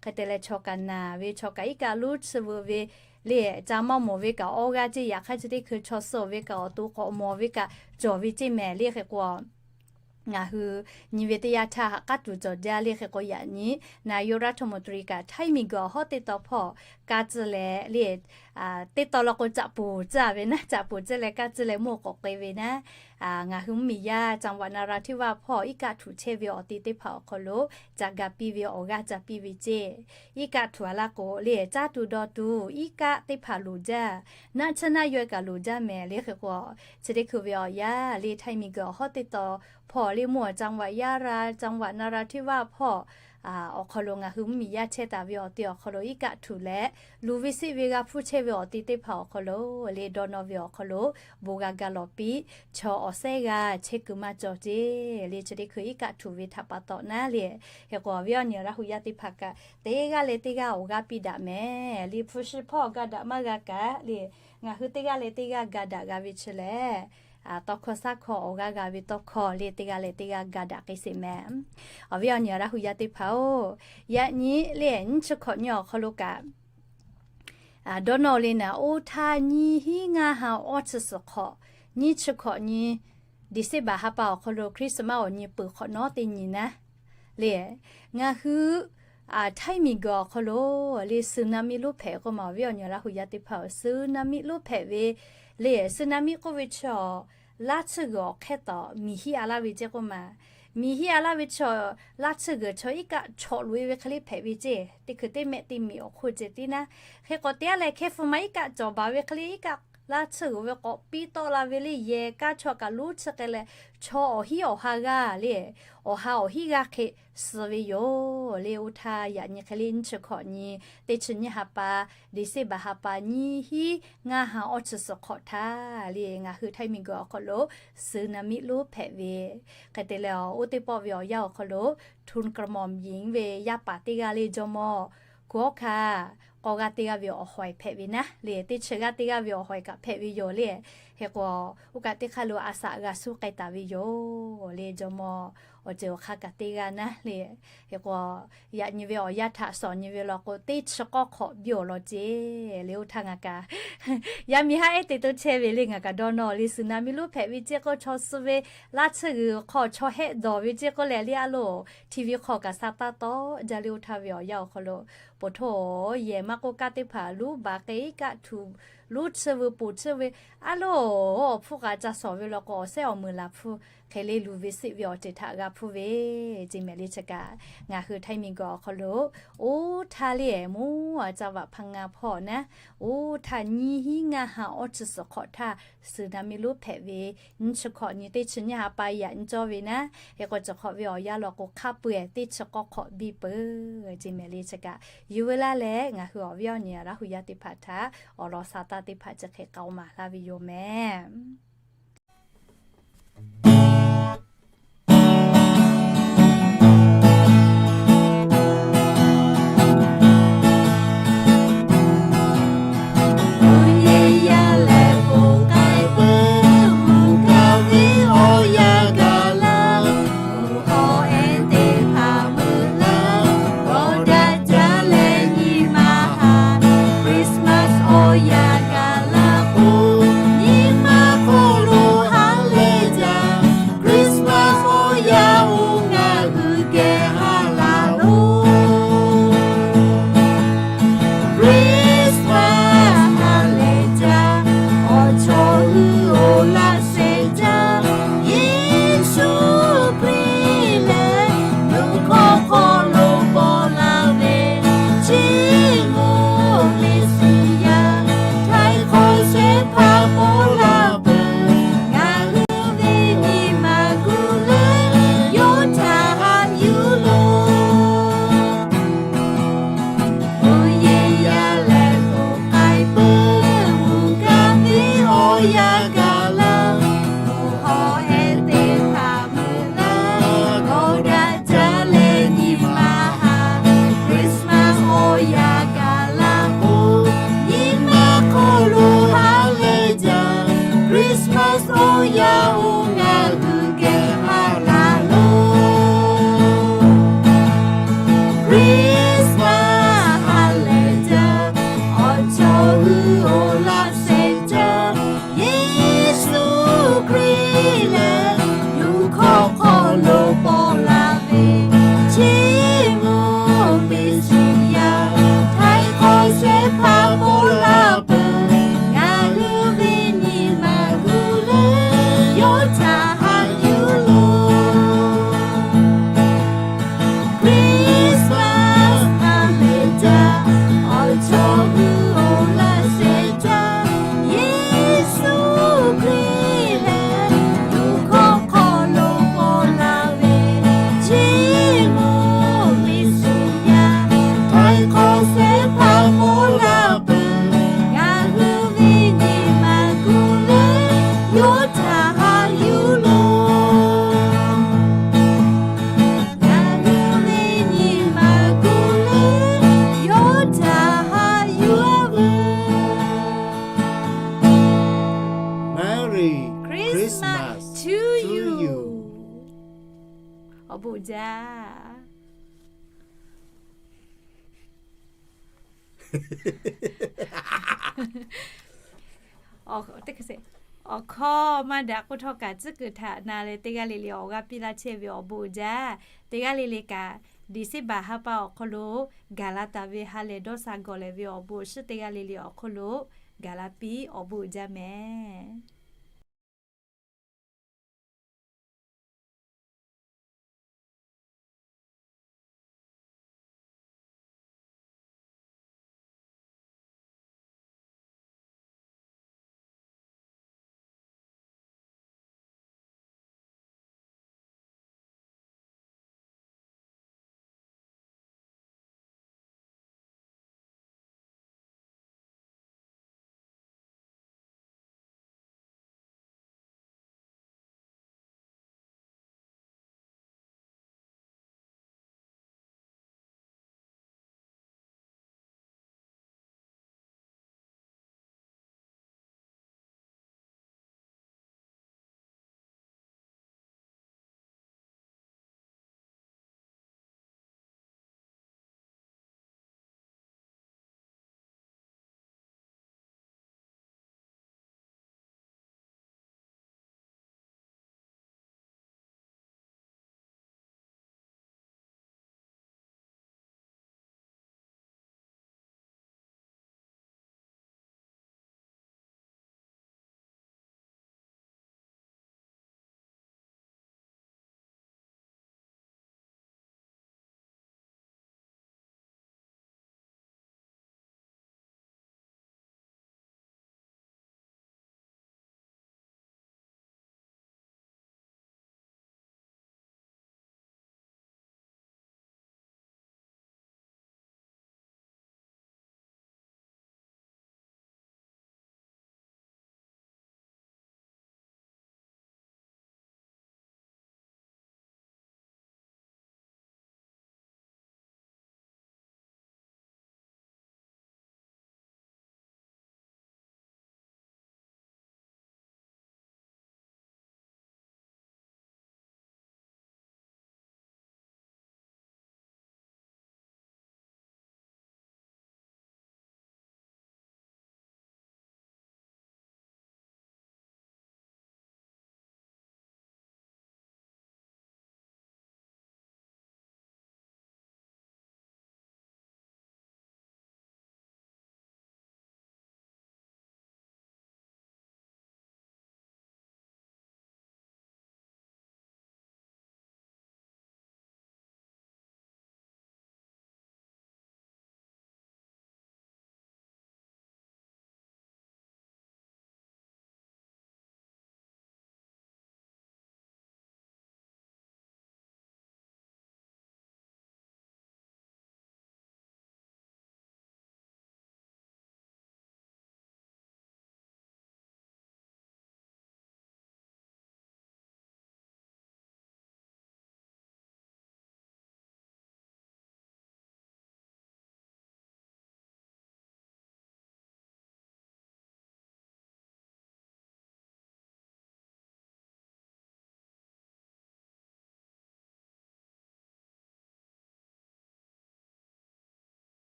Hk'e te leh chaw kaꞈ naˬ ve, chaw kaꞈ iˉ kaˆ luˉ tsuhˇ veu ve le, ca maˇ mawˬ ve kaꞈ awˇ g'aˇ ceˇ. Yaꞈ hk'aˇ chi teˇ hkui chaw suh ve kaꞈ awˬ to k'awꞈ mawˬ ve kaꞈ cawˬ ve ceˇ meh le. Hk'e k'o ngaˬ hui nyi ve teˇ yanˇ htaˇ haꞈ k'aˉ tuˬ cawˬ jaˇ le. Hk'e k'o yaꞈ nyi naˬ yoˬ รัฐมนตรี kaꞈ Htaiˇ miˬguiˬ awˬ hawˉ teˇ taw hpawˇ ka tcuh leh le, teˇ taw law k'o caꞈ poˍ tcuh ve naˉ, caꞈ poˍ tcuh leh ka tcuh leh mawˇ k'awꞈ k'ai ve naˉ, ngaˬ hui mvuhˇmiˬ yaˇ จังหวัดนราธิวาส hpawˇ iˉ kaˆ htuꞈ chehˇ ve awˬ te teˇ hpaˍ awˬ hk'aw lo ca ga piˇ ve awˬ g'aˇ ca piˇ ve ceˇ. Iˉ kaˆ htuꞈ a laˇ k'o le, caˇ tuˬ dawˬ tuˬ iˉ kaˆ teˇ hpaˍ loˍ jaˇ, naˆ tsuhˇ naˆ yaweh kaꞈ loˍ jaˇ meh le. Hk'e k'o chi teˇ hkui ve awˬ yanˇ le, Htaiˇ miˬguiˬ awˬ hawˉ teˇ taw hpawˇ le, mvuhˇ awˬ จังหวัดยะลา จังหวัดนราธิวาส hpawˇ awˬ hk'aw lo ngaˬ hui mvuhˇmiˬ yaˇ chehˇ taˍ ve awˬ te awˬ hk'aw lo iˉ kaˆ htuꞈ leh, luˬ ve siˆ ve g'a hpuˇ chehˇ ve awˬ te teˇ hpaˍ awˬ hk'aw lo le dawˇ nawˇ ve awˬ hk'aw lo bon g'a ga lawˬ piˇ, chaw awˬ sehˉ g'a chehˇ kuiˬ maˇ cawˬ ceˇ le. Chi teˇ hkui iˉ kaˆ htuꞈ ve htaꞈ pa taw naˉ le. Hk'e k'o awˬ viˉ awˬ nyi Laˇ hu yaˇ teˇ hpaˍ kaꞈ teˇ g'aˇ leh teˇ g'aˇ awˬ g'aˇ piˇ daꞈ mehˍ le. Hpu shi hpawˇ ga daꞈ maˇ g'a kaꞈ le, ngaˬ hui teˇ g'aˇ leh teˇ g'aˇ ga daꞈ g'a ve chi lehˬ, tawˇ hkawˇ saˉ hkawˇ awˬ g'aˇ g'a ve tawˇ hkawˇ le teˇ g'aˇ leh teˇ g'aˇ ga daꞈ k'ai sheˍ mehˍ. Awˬ viˉ awˬ nyi Laˇ hu yaˇ teˇ hpaˍ-oˬ, yaꞈ nyi le nyiˇ chi hkawꞈ nyi awˬ hk'aw lo kaꞈ dawˇ nawˇ le naˍ, oˇ htaˇ nyiˇ hinˉ ngaˇ ha awˇ chi suhˍ hk'awꞈ, nyiˇ chi hkawꞈ nyi December ha pa awˬ hk'aw lo Christmas awˬ nyi peuˬ hk'awꞈ nawˉ teˇ nyi naˉ le, ngaˬ hui Htaiˇ miˬguiˬ awˬ hk'aw lo le tsunami lonˉ hpehꞈ k'oˆ ma, awˬ viˉ awˬ nyi Laˇ hu yaˇ teˇ hpaˍ-oˬ, tsunami lonˉ hpehꞈ ve le. Tsunami k'oˆ ve chi awˬ laˇ tsuhˇ g'uiˬ awˬ hk'ehˇ tawꞈ miˬ hiˆ a laˇ ve ceˇ k'oˆ ma. Miˬ hiˆ a laˇ ve chi laˇ tsuhˇ g'uiˬ chaw iˉ kaˆ chawꞈ loꞈ-e ve hk'e le hpehꞈ ve ceˇ. Teˇ hkui teˇ mehˆ teˇ miˬ awˬ hk'oˆ ceh tiˉ naˉ. Hk'e k'o teˇ g'aˇ leh hkehˇ hpu ma iˉ kaˆ cawˬ baˬ ve hk'e le iˉ kaˆ laˇ tsuhˇ g'uiˬ ve k'awꞈ piˇ tawˆ la ve le yehˬ kaˇ chaw kaꞈ lonˉ chi k'ai leh, chaw awˬ hiˉ awˬ ha g'aˇ le, awˬ ha awˬ hiˉ g'aˇ hk'e suh ve yoˬ le. Oˇ htaˇ yaꞈ nyi hk'e le nyiˇ chi hkawꞈ nyi teˇ chi nyiˇ ha pa, December ha pa nyiˇ hinˉ ngaˇ ha awˇ chi suhˍ hk'awꞈ htaˇ le ngaˬ hui Htaiˇ miˬguiˬ awˬ hk'aw lo tsunami lonˉ hpehꞈ ve. Hk'e te leh oˇ teˇ pawˆ ve awˬ yanˇ awˬ hk'aw lo ทุนกระหม่อมหญิง ve yaˇ paˍ teˇ g'aˇ le jawˇmawˇ Kuiˬ awˉ hkanˇ k'awˇ g'aˇ teˇ g'aˇ ve awˬ hawehˬ hpehꞈ ve naˉ le, teˇ chi g'aˇ teˇ g'aˇ ve awˬ hawehˬ kaꞈ hpehꞈ ve yoˬ le. Hk'e k'o oˇ kaꞈ teˇ hk'aˇ lo a shaꞈ g'a suhˉ k'ai taˍ ve yoˬ le. Jawˇmawˇ awˬ ceuˬ awˬ hk'aˇ kaꞈ teˇ g'aˇ naˉ le. Hk'e k'o yaꞈ nyi ve awˬ yanˇ htaꞈ shawˍ nyi ve law k'o teˇ chi k'awˇ hk'awꞈ biˇ awˬ lawn ceˇ le. Oˇ htaˇ ngaˬ kaꞈ yaˇ miˇ haˉ ehˉ te to chehˇ ve le, ngaˬ kaꞈ dawˇ nawˇ le tsunami lonˉ hpehꞈ ve ceˇ k'o chaw suh ve laˇ tsuhˇ g'uiˬ hk'aw chaw hehˆ dawˬ ve ceˇ k'oˆ leh le a loˬ TV hk'aw kaꞈ sa taˇ tawˆ jaˇ le. Oˇ htaˇ ve awˬ yanˇ awˬ hk'aw lo poˬ htoˇ yehˬ maˇ k'oˆ kaˇ teˇ hpaˍ lonˉ baˬ k'ai iˉ kaˆ htuꞈ lonˉ tsuhˇ ve poˬ tsuhˇ ve a loˬ awˬ hpfuhˇ k'a ca shawˍ ve law k'o awˬ sehˉ awˬ meuˍ laˬ hpfuhˇ hk'e le luˬ ve siˆ ve awˬ ceuˬ htaꞈ g'a hpfuhˇ ve ceˇ mehˍ le. Chi kaꞈ ngaˬ hui Htaiˇ miˬguiˬ awˬ hk'aw lo oˇ htaˇ le mvuhˇ a ca vaꞈ hpaˇ ngaˇ hpawˇ naˉ, oˇ htaˇ nyiˇ hinˉ ngaˇ ha awˇ chi suhˍ hk'awꞈ htaˇ tsunami lonˉ hpehꞈ ve nyiˇ chi hkawꞈ nyi teˇ chi nyiˇ ha pa yaꞈ nyi cawˇ ve naˉ. Hk'e k'o chi hk'awꞈ ve awˬ yanˇ law k'o hk'a peu-eˬ teˇ chi k'awˇ hk'awꞈ biˇ peuˬ ceˇ mehˍ le. Chi kaꞈ yuˬ veu laˇ leh ngaˬ hui awˬ viˉ awˬ nyi Laˇ hu yaˇ teˇ hpaˍ htaꞈ awˬ lawn sa taˇ teˇ hpaˍ chi hk'e k'aoˍ maˍ laˇ ve yoˬ mehˍ. Awˬ yehˬ yaˇ leh bon k'ai peuˬ, mvuhˇ kaˇ ve awˬ yanˇ gaˬ la, awˬ hawˉ ehˉ teˇ hpaˍ meuꞈ la, k'awꞈ daꞈ jaˇ leh nyi ma haꞈ. Christmas awˬ yanˇ gaˬ la k'o, nyi ma hk'aw lo ha leh jaˇ. Christmas awˬ yanˇ oˇ ngaˬ hui geh ha la loˬ. Christmas ha leh jaˇ, awˬ chawˇ hui oˬ laꞈ sheh jaˇ. Yeˍsuˆ Hkriꞈ lehˬ, nuˇ hkawˇ hk'aw lo paw la ve, chi mvuhˇ Meˍsiˍyaˇ, htaiˍ hk'awꞈ shehˍ hpaˇ paw la peuˬ. Ngaˬ hui ve nyi ma gu leh, yawˇ htaꞈ haꞈ yuˬ loˬ. Awˬ yehˬ yaˇ leh bon k'ai peuˬ, mvuhˇ kaˇ ve awˬ yanˇ gaˬ la, awˬ hawˉ ehˉ teˇ hpaˍ meuꞈ la, k'awꞈ daꞈ jaˇ leh nyi ma haꞈ. Christmas awˬ yanˇ gaˬ la k'o, nyi ma hk'aw lo ha leh jaˇ. Christmas awˬ yanˇ oˇ ngaˬ hui geh ha la loˬ. Christmas ha leh jaˇ, awˬ chawˇ hui oˬ laꞈ sheh jaˇ. Yeˍsuˆ Hkriꞈ lehˬ, nuˇ hkawˇ hk'aw lo paw la ve, chi mvuhˇ Meˍsiˍyaˇ, htaiˍ hk'awꞈ shehˍ hpaˇ paw la peuˬ. Ngaˬ hui ve nyi ma gu leh, yawˇ jaˇ. Awˬ hkawˇ maˇ daꞈ k'oˆ htawˇ kaꞈ, tcuhˉ kuiˬ htaꞈ na leh teˇ g'aˇ le le awˬ g'aˇ piˇ laˇ chehˇ ve awˬ bon uiˍ jaˇ. Teˇ g'aˇ le le kaꞈ, December ha pa awˬ hk'aw lo gaˬ la taˍ ve ha lehˬ dawˇ sha gawˬ lehˬ ve awˬ bon awˬ shiˉ teˇ g'aˇ le le awˬ hk'oˆ lo gaˬ la piˇ awˬ bon uiˍ jaˇ mehˍ.